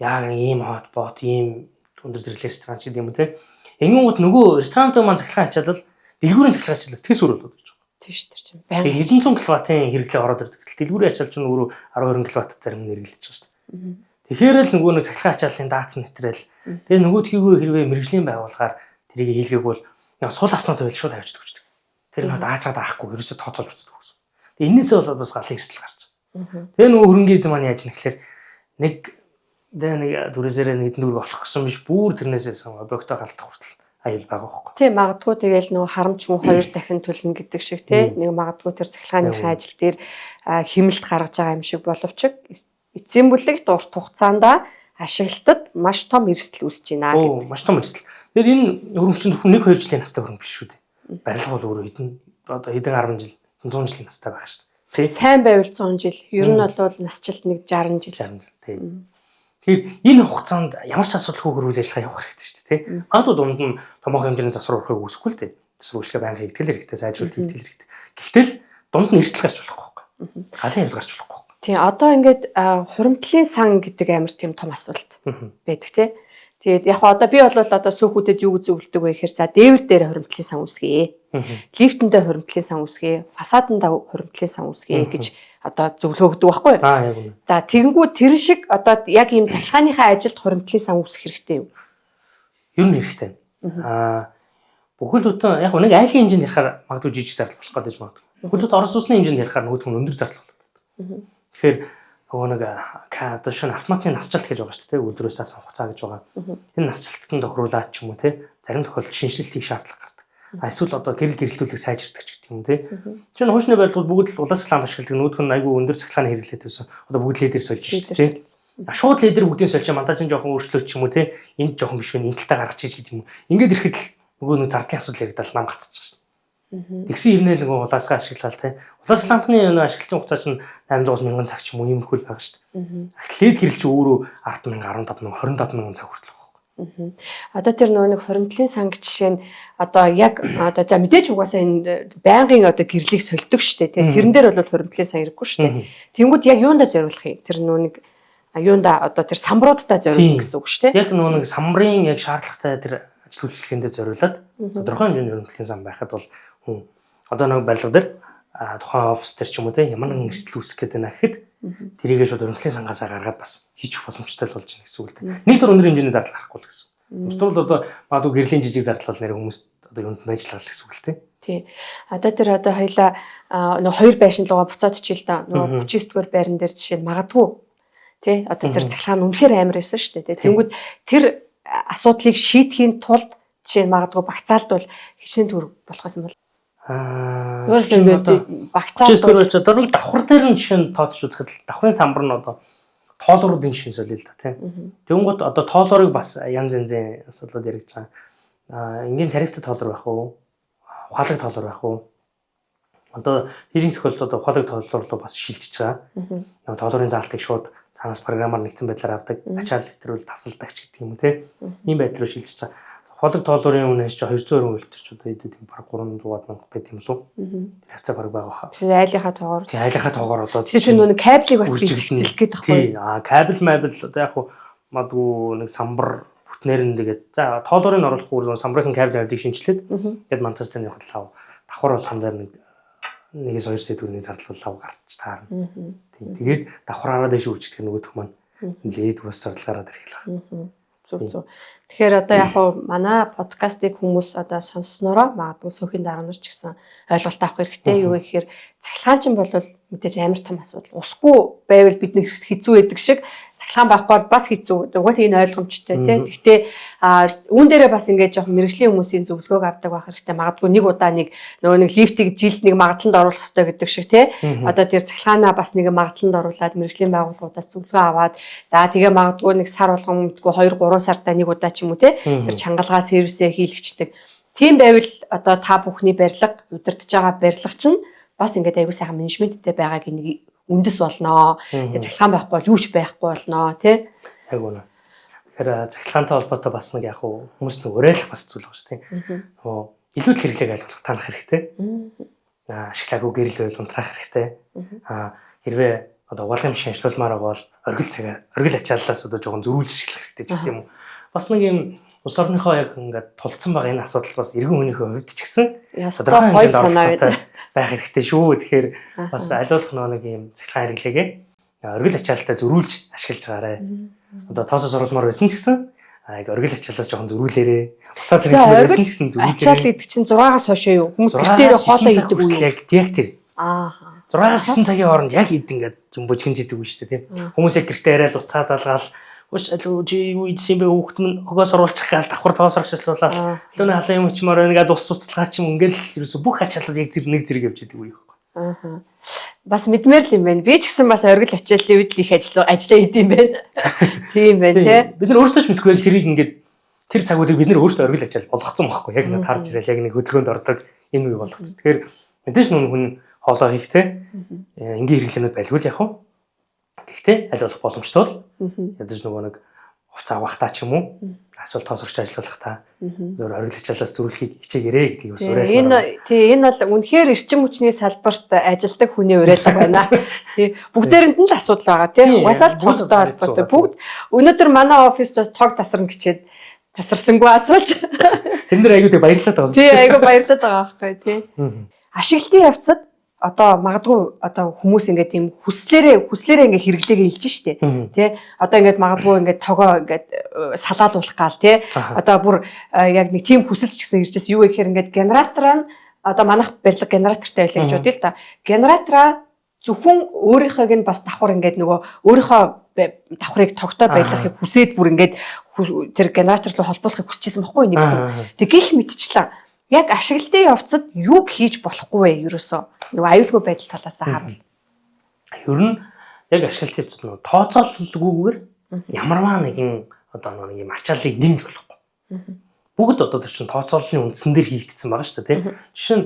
Яг нэг ийм хот бот, ийм өндөр зэрэглэл ресторан ч гэдэг юм уу те. Ингэнгүүт нөгөө ресторантай маань цахилгаан ачаалал дэлгүүрийн цахилгаан ачаалал тэс өөр болоод гэж байгаа. Тийш тэр чинь. Баян. Тэгээ хэдэн зуун киловаттын хэрэглээ ороод ирдэг. Гэтэл дэлгүүрийн ачаал чинь өөрөө 10 20 киловатт зарим нь хэрэглэж байгаа шүү дээ. Тэгэхээр л нөгөө нэг цахилгаан ачааллын даацсан нэтрэл. Тэгээ нөгөөдхийгөө хэрвээ мэрэгжлийн байгууллагаар тэрийг хийлгээг бол сул автомат байл шууд авчдаг гэж. Тэр нэг даачаад авахгүй ерөөсө тооцоолж үздэг гэсэн. Тэгээ энээсээ болоод бас галын эрсдэл гарч байгаа. Тэгээ нөгөө хөрөнгөний эзэн маань яаж нэхлээр нэг тэгээ нэг дүрээсээрээ нэг дүүрэг олох гэсэн биш, бүр тэрнээсээ объектоо галдах хүртэл аюул байгаа байхгүй. Тийм, магадгүй тэгэл нөгөө харамч мөн хоёр дахин төлнө гэдэг шиг тий нэг магадгүй тэр цахилгааныхаа ажил дээр хэмнэлт гаргаж байгаа юм шиг боловч эцсийн бүлэгт урт хугацаанд ашиглалтад маш том эрсдэл үүсэж байна гэдэг. Маш том эрсдэл. Тэгэхээр энэ хөрөнгө чинь зөвхөн 1-2 жилийн настай хөрөнгө биш шүү дээ. Барилга бол өөрөө хэдэн одоо хэдэн 10 жил, 100 жилийн настай байх шүү дээ. Сайн байвал 100 жил, ер нь бол насжилт нэг 60 жил. 60 жил тий. Тэгэхээр энэ хугацаанд ямар ч асуудалгүй хөрвүүл ажиллагаа явах хэрэгтэй шүү дээ, тий. Магадгүй дунд нь томоохон хэмжээний засвар урахыг үүсэхгүй л дээ. Засвар үйлчлэгээ байнга хийгдэл хэрэгтэй, сайжруулалт хийгдэл хэрэгтэй. Гэхдээ л дунд нь эрсдэл гарч болохгүй байхгүй. Галын хавьд гарч болохгүй. Тий, одоо ингээд хуримтлалын сан гэдэг амар тийм том асуулт байдаг тий. Тэгээд яг одоо би бол одоо сөөхүүдэд юу гэж зөвлөдөг вэ гэхээр за дээвэр дээр хуримтлалын сан үүсгэе. Лифтэндээ хуримтлалын сан үүсгэе, фасадандаа хуримтлалын сан үүсгэе гэж одоо зөвлөгөө өгдөг байхгүй юу? За тэгэнгүүт тэр шиг одоо яг ийм цахилгааныхаа ажилд хуримтлалын сан үүсгэх хэрэгтэй юу? Ер нь хэрэгтэй. Бүхэл бүтэн яг нэг айлын хэмжээнд ярихаар магадгүй жижиг зардал болох гэдэг магадгүй. Бүхэл бүтэн орон сууцны хэмжээнд ярихаар нөгөөх нь өндөр зардал болдог. Тэгэхээр нөгөө нэг одоо шинэ автоматын насжилт гэж байгаа шүү дээ. Үйлдвэрээс асан хугацаа гэж байгаа. Энэ насжилтанд тохируулаад ч юм уу те зарим тохиолдолд шинэчлэлтийг шаардлага гардаг. Эсвэл одоо гэрэл гэрэлтүүлэг сайжирдаг ч гэдэг юм те. Тэр нь хуучны барилгууд бүгд л улаас ламп ашигладаг. Нөгөөх нь айгүй өндөр цахилгааны хэрэглээтэй байсан. Одоо бүгд ледер сольж шүү дээ. Шууд ледер бүгдийг сольж монтажын жоохон өөрчлөлт ч юм уу те. Энд жоохон биш вэ? Энэ талтаа гаргаж иж гэдэг юм уу. Ингээд ирэхэд л нөгөө нэг зардлын асуудал яригдал нам гацчих шин. Тэгсэн хэрнээ л нөгөө улаасгаа ашиглал те. Улаас лампны нөгөө ашиглалтын хугацаа чинь 800-аас 1000 цаг ч юм уу иймэрхүү л байгаа шүү дээ. Лед гэрэл чи өөрөө 10,000, 15,000, 25,000 цаг хүртэл. Одоо тэр нөгөө нэг хуримтлалын санг жишээ нь одоо яг одоо за мэдээж угаасаа энэ байнгын одоо гэрлийг сольдог штэ тий. Тэрэн дээр бол хуримтлалын сан хэрэггүй штэ. Тэнгүүд яг юундаа зориулах юм? Тэр нөгөө нэг юундаа одоо тэр самбаруудаа зориулах гэсэн үг штэ. Яг нөгөө нэг самбарын яг шаардлагатай тэр ажил үйлчлэгээндээ зориулаад тодорхой хэмжээний хуримтлалын сан байхад бол хүн одоо нэг барилга дээр тухайн офис дээр ч юм уу те ямар нэгэн эрсдэл үүсэх гээд байна гэхэд тэрийгээ шууд өргөмжлийн сангаасаа гаргаад бас хийчих боломжтой л болж байна гэсэн үг л дээ. Нэг төр өндөр хэмжээний зардал гарахгүй л гэсэн. Бусдад бол одоо магадгүй гэрлийн жижиг зардал бол нэр хүмүүс одоо юунд байж л гэсэн үг л дээ. Тий. Одоо тэр одоо хоёлаа нөгөө хоёр байшин руугаа буцаад чил да. Нөгөө 39 дугаар байран дээр жишээ нь магадгүй тий одоо тэр цахилгаан үнэхээр амар байсан шүү дээ. Тэнгүүд тэр асуудлыг шийдэхийн тулд жишээ нь магадгүй багцаалд бол хичнээн төгрөг болох байсан бол Өөрөлдөө ингээд багцаалд бол одоо нэг давхар дээр нь жишээ нь тооцож үзэхэд давхрын самбар нь одоо тоолруудын жишээ солио л да тийм. Тэнгүүт одоо тоолорыг бас янз янзын асуудлууд яригдж байгаа. Энгийн тарифтай тоолор байх уу? Ухаалаг тоолор байх уу? Одоо хэрэг тохиолдолд одоо ухаалаг тоолор руу бас шилжиж байгаа. Нөгөө тоолорын заалтыг шууд цаанаас програмаар нэгдсэн байдлаар авдаг. Ачаал хэтрүүл тасалдаг ч гэдэг юм уу тийм. Ийм байдал руу шилжиж байгаа. Ухаалаг тоолорын үнээс чи 220 үлдэр ч одоо хэдүүд юм баг 300 мянга байт юм лу. Тэр хавцаа баг байгаа хаа. Тэр айлынхаа тоогоор. Тэр айлынхаа тоогоор одоо тэр нөгөө кабелийг бас бэлтгэх гээд байхгүй. Тий. Кабель мабел одоо яг хуу магадгүй нэг самбар бүтнээр нь тэгээд за тоолорыг оруулахгүй самбарын кабель мабелийг шинчлээд тэгээд монтажтай явахад лав давхар болгон дээр нэг 1-2 сая төгрөгийн зардал лав гарч таарна. Тийм. Тэгээд давхраараа дэш үржигдэх нөгөөх маань нэлээд бас зардал гараад ирэх л байна. Зөв зөв. Тэгэхээр одоо яг хуу манай подкастыг хүмүүс одоо сонсноороо магадгүй сүүхийн дарга нар ч гэсэн ойлголт авах хэрэгтэй. Юу гэхээр цахилгаан чинь бол мэдээж амар том асуудал. Усгүй байвал бид нэг хэцүү байдаг шиг цахилгаан байхгүй бол бас хэцүү. Угаасаа энэ ойлгомжтой тий. Гэхдээ үүн дээрээ бас ингээд жоохон мэргэжлийн хүмүүсийн зөвлөгөөг авдаг байх хэрэгтэй. Магадгүй нэг удаа нэг нөгөө нэг лифтийг жилд нэг магадлалд оруулах хэрэгтэй гэдэг шиг тий. Одоо тэр цахилгаанаа бас нэг магадлалд оруулаад мэргэжлийн байгууллагуудаас зөвлөгөө аваад за тэгээ магадгүй нэг сар болгон мэдгүй 2 3 сартаа нэг удаа ч юм уу тий. Тэр чангалгаа сервисээ хийлгэчдэг. Тийм байвал одоо та бүхний барилга удирдах байгаа барилга чинь бас ингээд аягүй сайхан менежменттэй байгааг нэг үндэс болноо. Тэгээ цахилгаан байхгүй бол юу ч байхгүй болноо тий. Яг үнэ. Тэгэхээр цахилгаантай холбоотой бас нэг яг хүмүүс нэг уриалах бас зүйл байгаа шүү дээ. Нөгөө илүү л хэрэглээг айлгуулах танах хэрэгтэй. Ашиглаагүй гэрэл байвал унтраах хэрэгтэй. Хэрвээ одоо угаалгын машин ажиллуулмаар байгаа бол оргил цагаа оргил ачааллаас одоо жоохон зөрүүлж ашиглах хэрэгтэй ч гэх юм уу. Бас нэг юм улс орныхоо яг ингээд тулцсан байгаа энэ асуудал бас иргэн хүнийхээ хувьд ч гэсэн тодорхой гоё санаа байх хэрэгтэй шүү. Тэгэхээр бас алиулах нэг юм цахилгаан хэрэглээгээ оргил ачаалтаа зөрүүлж ашиглаж байгаарай. Одоо тоосоо оруулмаар байсан ч гэсэн яг оргил ачаалаас жоохон зөрүүлээрээ. Буцаа зэрэг байсан ч гэсэн зөрүүлээрээ. Ачаал гэдэг чинь 6-аас хойш юу? Хүмүүс гэртээ хоолоо идэг үү? Яг тэр. 6-аас 9 цагийн хооронд яг ид ингээд юм бужигнж идэг үү шүү дээ, тийм. Хүмүүс яг гэртээ яриад уцаа залгаал Үш алуу чи юу идсэн бэ хүүхэд минь хогоос оруулчих гал давхар тоос оршилуулаад алууны халуун юм чимээр байна гал ус цуцлгаа ч юм ингээл ерөөсө бүх ачаалал яг зэрэг нэг зэрэг явж идэг үе байхгүй. Бас мэдмээр л юм байна. Би ч гэсэн бас оргил ачааллын үед л их ажиллаа хийд юм байна. Тийм байна тий. Бид нар өөрсдөө ч мэдгүй тэрийг ингээд тэр цагуудыг бид нар өөрсдөө оргил ачаал болгоцсон байхгүй. Яг нэг тарж ирэл яг нэг хөдөлгөөнд ордог энэ үе болгоцсон. Тэгэхээр мэдээж нүн хүн хоолоо хийх те энгийн хэрэглээнүүд байлгүй л яг уу. Гэхдээ аль болох боломжтой бол ядаж нөгөө нэг хувцас авахтаа ч юм уу эсвэл тоосрогч ажиллуулахдаа зөвөр оргил ачаалаас зөрүүлэхийг хичээгээрэй гэдгийг бас уриалмаар. Энэ тий энэ бол үнэхээр эрчим хүчний салбарт ажилладаг хүний уриалга байна. Тий бүгдээрэнд нь л асуудал байгаа тий. Угаасаа л тогтой холбоотой. Бүгд өнөөдөр манай оффист бас тог тасарна гэчээд тасарсангүй азуулж. Тэрэн дээр аягүй баярлалаа байгаа. Тий аягүй баярлалаа байгаа байхгүй тий. Ашиглалтын явцад одоо магадгүй одоо хүмүүс ингээд тийм хүслээрээ ингээд хэрэглээгээ илж штэ тий. Одоо ингээд магадгүй ингээд тогоо ингээд салаалуулах гал тий. Одоо бүр яг нэг тийм хүсэл ч гэсэн иржээс юу гэхээр ингээд генератораа нь одоо манайх барилга генератортай байлаа гэж бодъё л та. Генератораа зөвхөн өөрийнхөөг нь бас давхар ингээд нөгөө өөрийнхөө давхрыг тогтоо байлгахыг хүсээд бүр ингээд тэр генератор руу холбоолохыг хүсчихсэн байхгүй нэг хүн. Тэг гих мэдчлээ. Яг ашиглалтын явцад юг хийж болохгүй вэ ерөөсөө? Нөгөө аюулгүй байдал талаас харуул. Ер нь яг ашиглалтын явцад нөгөө тооцоололгүйгээр ямарваа нэгэн одоо нэг юм ачааллыг нэмж болохгүй. Бүгд одоо тэр чинь тооцооллын үндсэн дээр хийгдсэн байгаа шүү дээ, тийм. Жишээ нь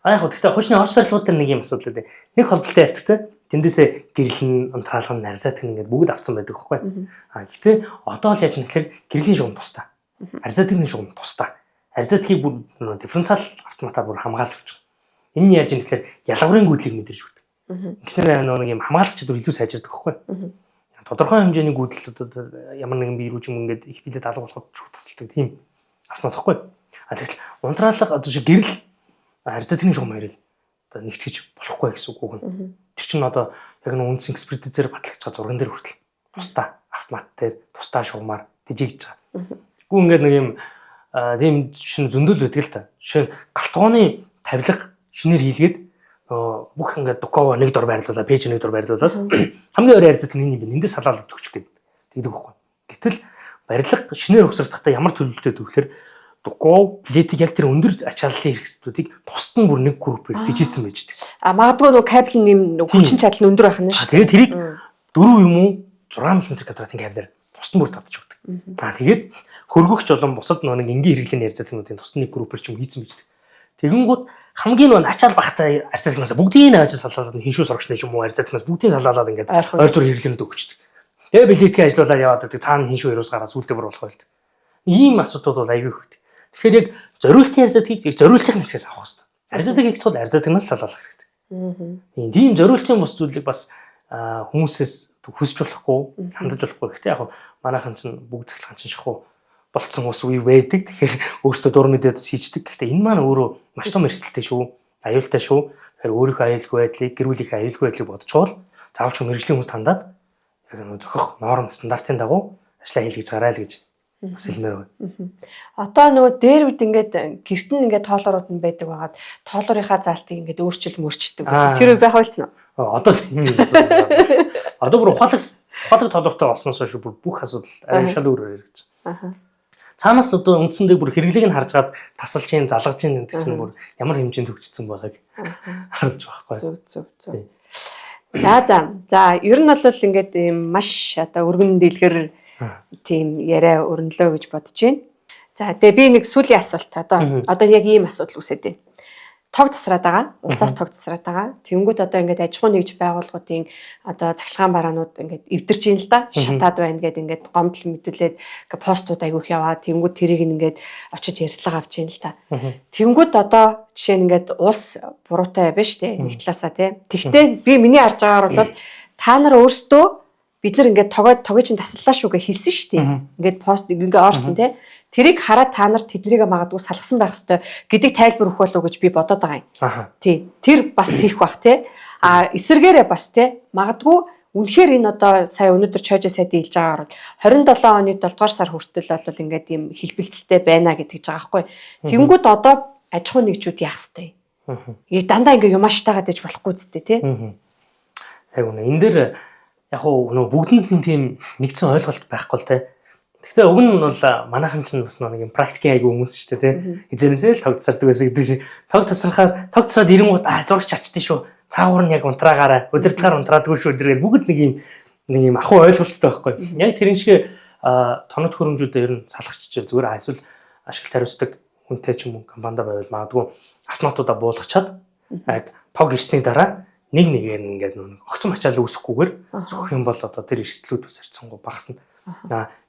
яг хөө гэхдээ хуучны орос барилгууд дээр нэг юм асуудал үү. Нэг холболтой ярьцтай тэндээсээ гэрлэн, унтраалган, нарзаатг ингээд бүгд авцсан байдаг байхгүй. А гэхдээ одоо л яаж нэхлээр гэрлийн шугам тусдаа. Арзаатгийн шугам тусдаа. Арзаатгийг бүр дифференциал автоматар бүр хамгаалж өгч байгаа. Энэ нь яаж юм гэхээр ялгаврын гүйдлийг мэдэрч өгдөг. Ингэснээр нэг юм хамгаалах чадвар илүү сайжирдаг байхгүй. Тодорхой хэмжээний гүйдэл одоо ямар нэгэн бие рүү ч юм ингээд их билээд алга болоход шууд тасалдаг тийм автомат байхгүй. А тэгтэл унтраалга одоо шиг гэрэл арзаатгийн шугам хоёрыг одоо нэгтгэж болохгүй гэсэн үг нь. Тэр чинь одоо яг нэг үндсэн экспертизээр батлагдж байгаа зурган дээр хүртэл тусдаа автомат дээр тусдаа шугамар дижигдэж байгаа. Гүү ингээд нэг юм тийм шинэ зөндөл байдаг л та. Жишээ нь галтгооны тавилга шинээр хийлгээд бүх ингээд дукова нэг дор байрлуулаад, пэйж нэг дор байрлуулаад хамгийн өөр арзат нь энэ юм байна. Эндээс салаалж өгч гээд тэгдэг байхгүй. Гэтэл барилга шинээр ухсардахдаа ямар төлөвлөлтөй төвлөхөр дуков плетиг яг тэр өндөр ачааллын хэрэгсэлтүүдийг тусад нь бүр нэг группээр бижийдсэн байж байгаа. А магадгүй нөгөө кабель нэм хүчин чадал нь өндөр байх нь шүү. Тэгээд тэрийг 4 юм уу 6 мм квадратын кабелээр тусад нь бүр татаж өгдөг. А тэгээд хөргөгч болон бусад нэг энгийн хэрэглээний арзаалтнуудын тусад нэг группээр ч юм хийцэн байж байгаа. Тэгэнгүүт хамгийн нөгөө ачаал багтай арзаалтнаас бүгдийг нь ажил салаалаад хиншүү сорогчны ч юм уу арзаалтнаас бүгдийг салаалаад ингээд ойр зур хэрэглээнд өгчдөг. Тэгээ билетгээ ажиллуулаад яваад байдаг. Цаана хиншүү хариус гараад сүултээ бүр болох байлт. Ийм асуудлууд бол аюул их. Тэгэхээр яг зориултын арзаалтыг яг зориултын хэсгээс авах хэрэгтэй. Арзаалтыг хийх тул арзаалтнаас салаалах хэрэгтэй. Тийм зориултын бус зүйлийг бас хүмүүсээс хүсэж болохгүй, хандаж болохгүй. Гэхдээ яг манайхан чинь бүгд цахилгаан чинь шахуу болцсон ус үе байдаг. Тэгэхээр өөртөө дур мэдээд хийждэг. Гэхдээ энэ маань өөрөө маш том эрсдэлтэй шүү. Аюултай шүү. Тэгэхээр өөрийнхөө аюулгүй байдлыг, гэр бүлийнхээ аюулгүй байдлыг бодчихвол заавч мэргэжлийн хүмүүс тандаад яг нэг зохих норм стандартын дагуу ажлаа хийлгэж гараа л гэж бас хэлмээр байна. Одоо нөгөө дээр үед ингээд гэрт нь ингээд тоолоорууд нь байдаг байгаад тоолоорынхаа заалтыг ингээд өөрчилж мөрчдөг байсан. Тэр үе байх байлцсан уу? Одоо тийм юм. Одоо бүр ухаалаг тоолоортой болсноос хойш бүр бүх асуудал арай шал өөрөөр яригдж. Цаанаас одоо үндсэндээ бүр хэрэглээг нь харж гад тасалж чинь, залгаж чинь гэдэг чинь бүр ямар хэмжээнд хөгжсөн байгааг харуулж байгаа байхгүй. Зөв. За. За, ер нь бол ингээд ийм маш одоо өргөн дэлгэр тийм яриа өрнөлөө гэж бодож байна. За, тэгээ би нэг сүүлийн асуулт одоо яг ийм асуудал үүсээд байна. Тог тасраад байгаа. Улсаас тог тасраад байгаа. Тэнгүүд одоо ингээд аж ахуйн нэгж байгууллагуудын одоо цахилгаан бараанууд ингээд эвдэрч байна л да. Шатаад байна гэд ингээд гомдол мэдүүлээд ингээд постууд айгүйх яваа. Тэнгүүд тэрийг ингээд очиж ярьцлага авч байна л да. Тэнгүүд одоо жишээ нь ингээд улс буруутай байна шүү дээ. Нэг талаасаа тий. Тэгтээ би миний харж байгаагаар бол та нар өөрсдөө бид нар ингээд тогийг чинь таслалаа шүү гэж хэлсэн шүү дээ. Ингээд пост ингээд орсон тий. Тэрийг хараад та нар тэднийг магадгүй салгасан байх ёстой гэдэг тайлбар өгөх болов уу гэж би бодоод байгаа юм. Тий. Тэр бас тийх бах тий. А эсэргээрээ бас тий. Магадгүй үнэхээр энэ одоо сая өнөөдөр Чойжо сайдын хэлж байгаагаар 27 оны 7 дугаар сар хүртэл бол ингээд ийм хэлбэлцэлтэй байна гэдэг ч байгаа байхгүй. Тэнгүүд одоо аж ахуйн нэгжүүд яах ёстой юм. Ингээ дандаа ингээ юмаштайгаад иж болохгүй зү тий. Яг үнэ. Энэ дээр яг уу нөө бүгдэнд нь тийм нэгдсэн ойлголт байхгүй л тий. Гэхдээ уг нь бол манайхан ч бас нэг юм практикийн айгүй хүмүүс шүү дээ тий. Эзэнээсээ л тог тасардаг байсан гэдэг шиг. Тог тасрахаар тог тасраад ирэнгүүт зурагч чачдээ шүү. Цаагуур нь яг унтраагаараа удирдлагаар унтраадгүй шүү дэргээл бүгд нэг юм ахуй ойлголттой байхгүй. Яг тэрэн шиг тоног төхөөрөмжүүдээ ер нь салгачж зүгээр эсвэл ашиглалт хариуцдаг хүнтэй ч юм уу компанида байвал магадгүй автоматуудаа буулгачаад яг тог ирсний дараа нэг нэгээр нь ингээд нэг огцом ачаал үүсэхгүйгээр зөхөх юм бол одоо тэр эрсдлүүд бас харьцангуй багасна.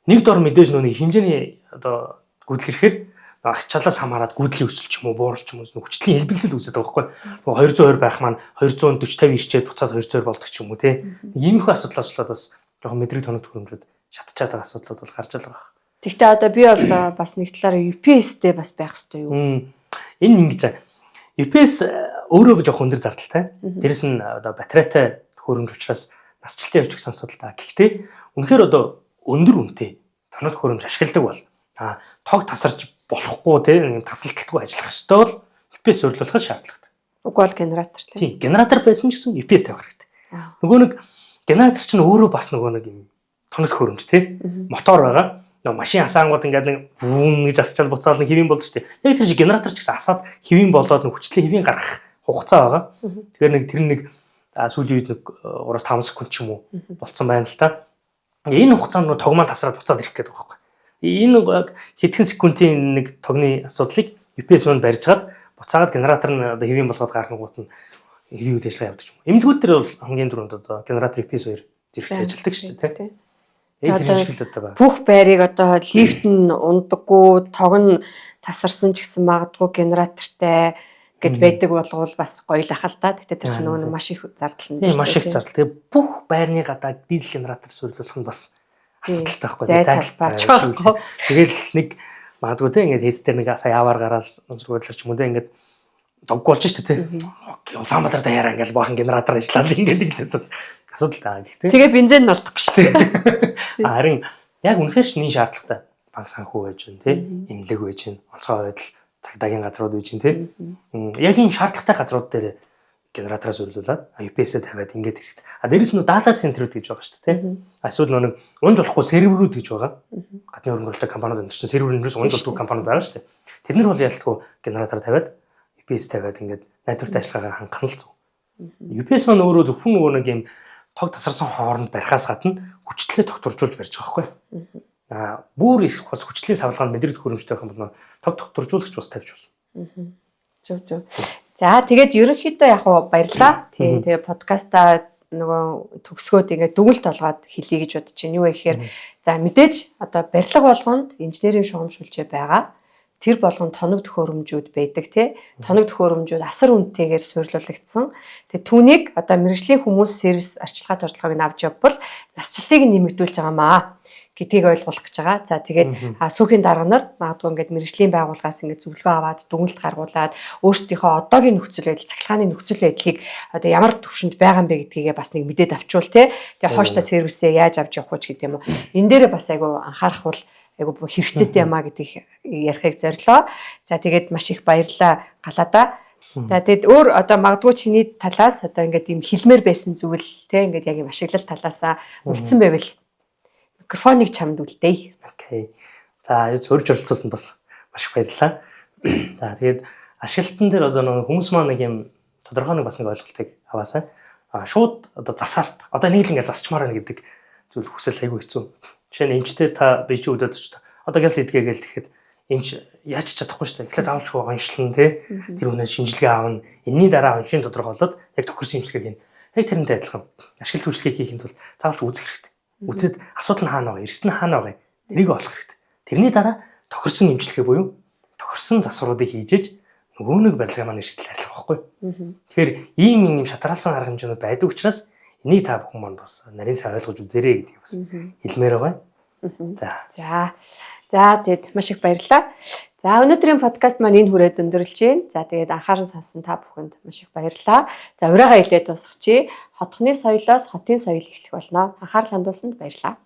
Нэг дор мэдээж нүг хэмжээний одоо гүйдэл ирэхээр ачаалаас хамаарат гүйдлийн өсөл ч юм уу буурал ч юм уу хүчлийн хэлбэлзэл үүсээд байгаа байхгүй. 220 байх маань 240 50 ирчээд буцаад 220 болдог ч юм уу тий. Иймэрхүү асуудлаас болоод бас жоохон мэдрэг тоног төхөөрөмжүүд шатчаад байгаа асуудлууд бол гарч байгаа. Гэхдээ одоо би бол бас нэг талаараа UPS-тэй бас байх хэрэгтэй юу? Энэ ингэж UPS өөрөө жоохон өндөр зардалтай. Дээрэс нь одоо батарейтай төхөөрөмж учраас насжилтын явж гисэн асуудал та. Гэхдээ үнэхээр одоо өндөр үнэтэй тоног төхөөрөмж ашигладаг бол тог тасарч болохгүй тий тасалталгүй ажиллах ёстой бол UPS суйрлуулах шаардлагатай. Уг бол генератор тий. Тийм, генератор байсан ч гэсэн UPS тавих хэрэгтэй. Нөгөө нэг генератор чинь өөрөө бас нөгөө нэг юм тоног төхөөрөмж тий. Мотор байгаа. Нөгөө машин асаангууд ингээд нэг вүүн гэж асчаал буцаал нэг хэвийн болж тий. Яг тэр шиг генератор ч гэсэн асаад хэвийн болоод нэг хүчлээ хэвийн гаргах хугацаа байгаа. Тэгэхээр нэг тэр нэг сүүлийн үед нэг 3-5 секунд ч юм уу болцсон байна л та. Энэ хугацаанд нөө тог маань тасраад буцаад ирэх гээд байгаа байхгүй. Энэ хэдхэн секундын нэг тогны асуудлыг UPS маань барьж чад буцаагаад генератор нь одоо хэвийн болгоод гаргангуут нь хэвийн үйл ажиллагаа явдаг юм. Эмнэлгүүд дээр бол хамгийн түрүүнд одоо генератор UPS хоёр зэрэгцээ ажилладаг шүү дээ, тийм. Одоо бүх байрыг одоо лифт нь ундаггүй, тог нь тасарсан ч гэсэн магадгүй генератортай гэд байдаг болгоул бас гоё л ах л та. Гэтэ тэр чинь нөгөө маш их зардал нь. Тийм, маш их зардал. Тэгээ бүх байрны гадаа дизель генератор суйрлуулах нь бас асуудалтай байхгүй. Зай талбай ч байхгүй. Тэгэл нэг магадгүй те ингээд хийц дээр нэг сая аваар гараад зураг бодлоо ч юм уу те ингээд доггүй болж штэ те. Улаанбаатар даяараа ингээд баахан генератор ажиллаад ингээд л бас асуудал таа гэх те. Тэгээ бензин нь олдохгүй штэ. Харин яг үнэхээр шний шаардлагатай банк санхүү байж гэн те, эмнэлэг байж гэн, онцгой байдал цагдаагийн газрууд байж гэн те. Яг ийм шаардлагатай газрууд дээр генератороос суйрлуулад UPS-ээ тавиад ингээд хэрэгтэй. А дээрэс нь дата центрүүд гэж байгаа шүү дээ, тийм. Эсвэл нэг унж болохгүй серверүүд гэж байгаа. Гадны хөрөнгө оруулалтын компаниуд энэ чинь сервер өндрөөс унж болдгүй компаниуд байгаа шүү дээ. Тэд нар бол ялтгүй генератор тавиад UPS тавиад ингээд найдвартай ажиллагаагаа хангах нь л зөв. UPS маань өөрөө зөвхөн нөгөө нэг юм тог тасарсан хооронд барихаас гадна хүчлээ тогтворжуулж барьж байгаа байхгүй. А бүр их бас хүчлийн савлгаанд мэдрэг төхөөрөмжтэй байх юм бол тог тогтворжуулагч бас тавьж болно. Зөв зөв. За тэгээд ерөнхийдөө яг уу баярлаа. Тийм, тэгээ подкаста нөгөө төгсгөөд ингээд дүгнэлт толгойд хэлье гэж бодож байна. Юу вэ гэхээр за мэдээж одоо барилга болгонд инженерийн шугам шүлжээ байгаа. Тэр болгон тоног төхөөрөмжүүд байдаг тий. Тоног төхөөрөмжүүд асар үнэтэйгээр суйрлуулагдсан. Тэгээ түүнийг одоо мэргэжлийн хүмүүс сервис арчилгаа туршлагыг нь авч явбал насжилтыг нэмэгдүүлж байгаамаа. Гэдгийг ойлгуулах гэж байгаа. За, тэгээд сүүхийн дарга нар магадгүй ингээд мэргэжлийн байгууллагаас ингээд зөвлөгөө аваад, дүгнэлт гаргуулад, өөрсдийнхөө одоогийн нөхцөл байдал, цахилгааны нөхцөл байдлыг одоо ямар түвшинд байгаа юм бэ гэдгийгээ бас нэг мэдээд авчвал, те. Тэгээ хооштой сервисээ яаж авч явах вэ гэдэг юм уу. Энэ дээрээ бас айгу анхаарах бол айгу хэрэгцээтэй юм а гэдгийг ярихыг зорилоо. За, тэгээд маш их баярлалаа, Галаадаа. За, тэгээд өөр одоо магадгүй чиний талаас одоо ингээд ийм хэлмээр байсан зүйл, те, ингээд яг ийм ашиглал талаасаа үлдсэн байвал микрофоныг чамд үлдээе. Okay. За, юу урьж оролцуулсан бас маш их баярлалаа. За, тэгээд ашиглалтан дээр одоо нэг хүмүүс маань нэг юм тодорхой нэг бас нэг ойлголтыг аваасай. Шууд одоо засаарт одоо нэг л ингээд засчмаар байна гэдэг зүйл хүсэл айгүй хэцүү. Жишээ нь эмчтэр та би чи өдөөд ч одоо гялс идгээгээл тэгэхэд эмч яаж ч чадахгүй шүү дээ. Тэгэхээр заавалчгүй оншлон, тий, тэр хүнээс шинжилгээ авна. Энийний дараа оншийн тодорхойлоод яг тохирсон эмчилгээг хийнэ. Яг тэрнтэй адилхан. Ашиглалт үйлчилгээг хийхэд бол заавалч үзэх хэрэгтэй. Үзээд асуудал нь хаана байгаа, эрсдэл нь хаана байгаа, тэрийг олох хэрэгтэй. Тэрний дараа тохирсон эмчилгээ буюу тохирсон засваруудыг хийж ээж нөгөө нэг барилгын маань эрсдэл арилгах байхгүй. Тэгэхээр ийм юм шатраалсан арга хэмжээнүүд байдаг учраас энийг та бүхэн маань бас нарийн сайн ойлгож үзээрэй гэдгийг бас хэлмээр байгаа. За. За. За, тэгэд маш их баярлалаа. За, өнөөдрийн подкаст маань энэ хүрээд өндөрлөж байна. За, тэгээд анхааран сонссон та бүхэнд маш их баярлалаа. За, ураагаа хэлээд дуусгачих. Хотхны соёлоос хотын соёл эхлэх болно. Анхаарал хандуулсанд баярлалаа.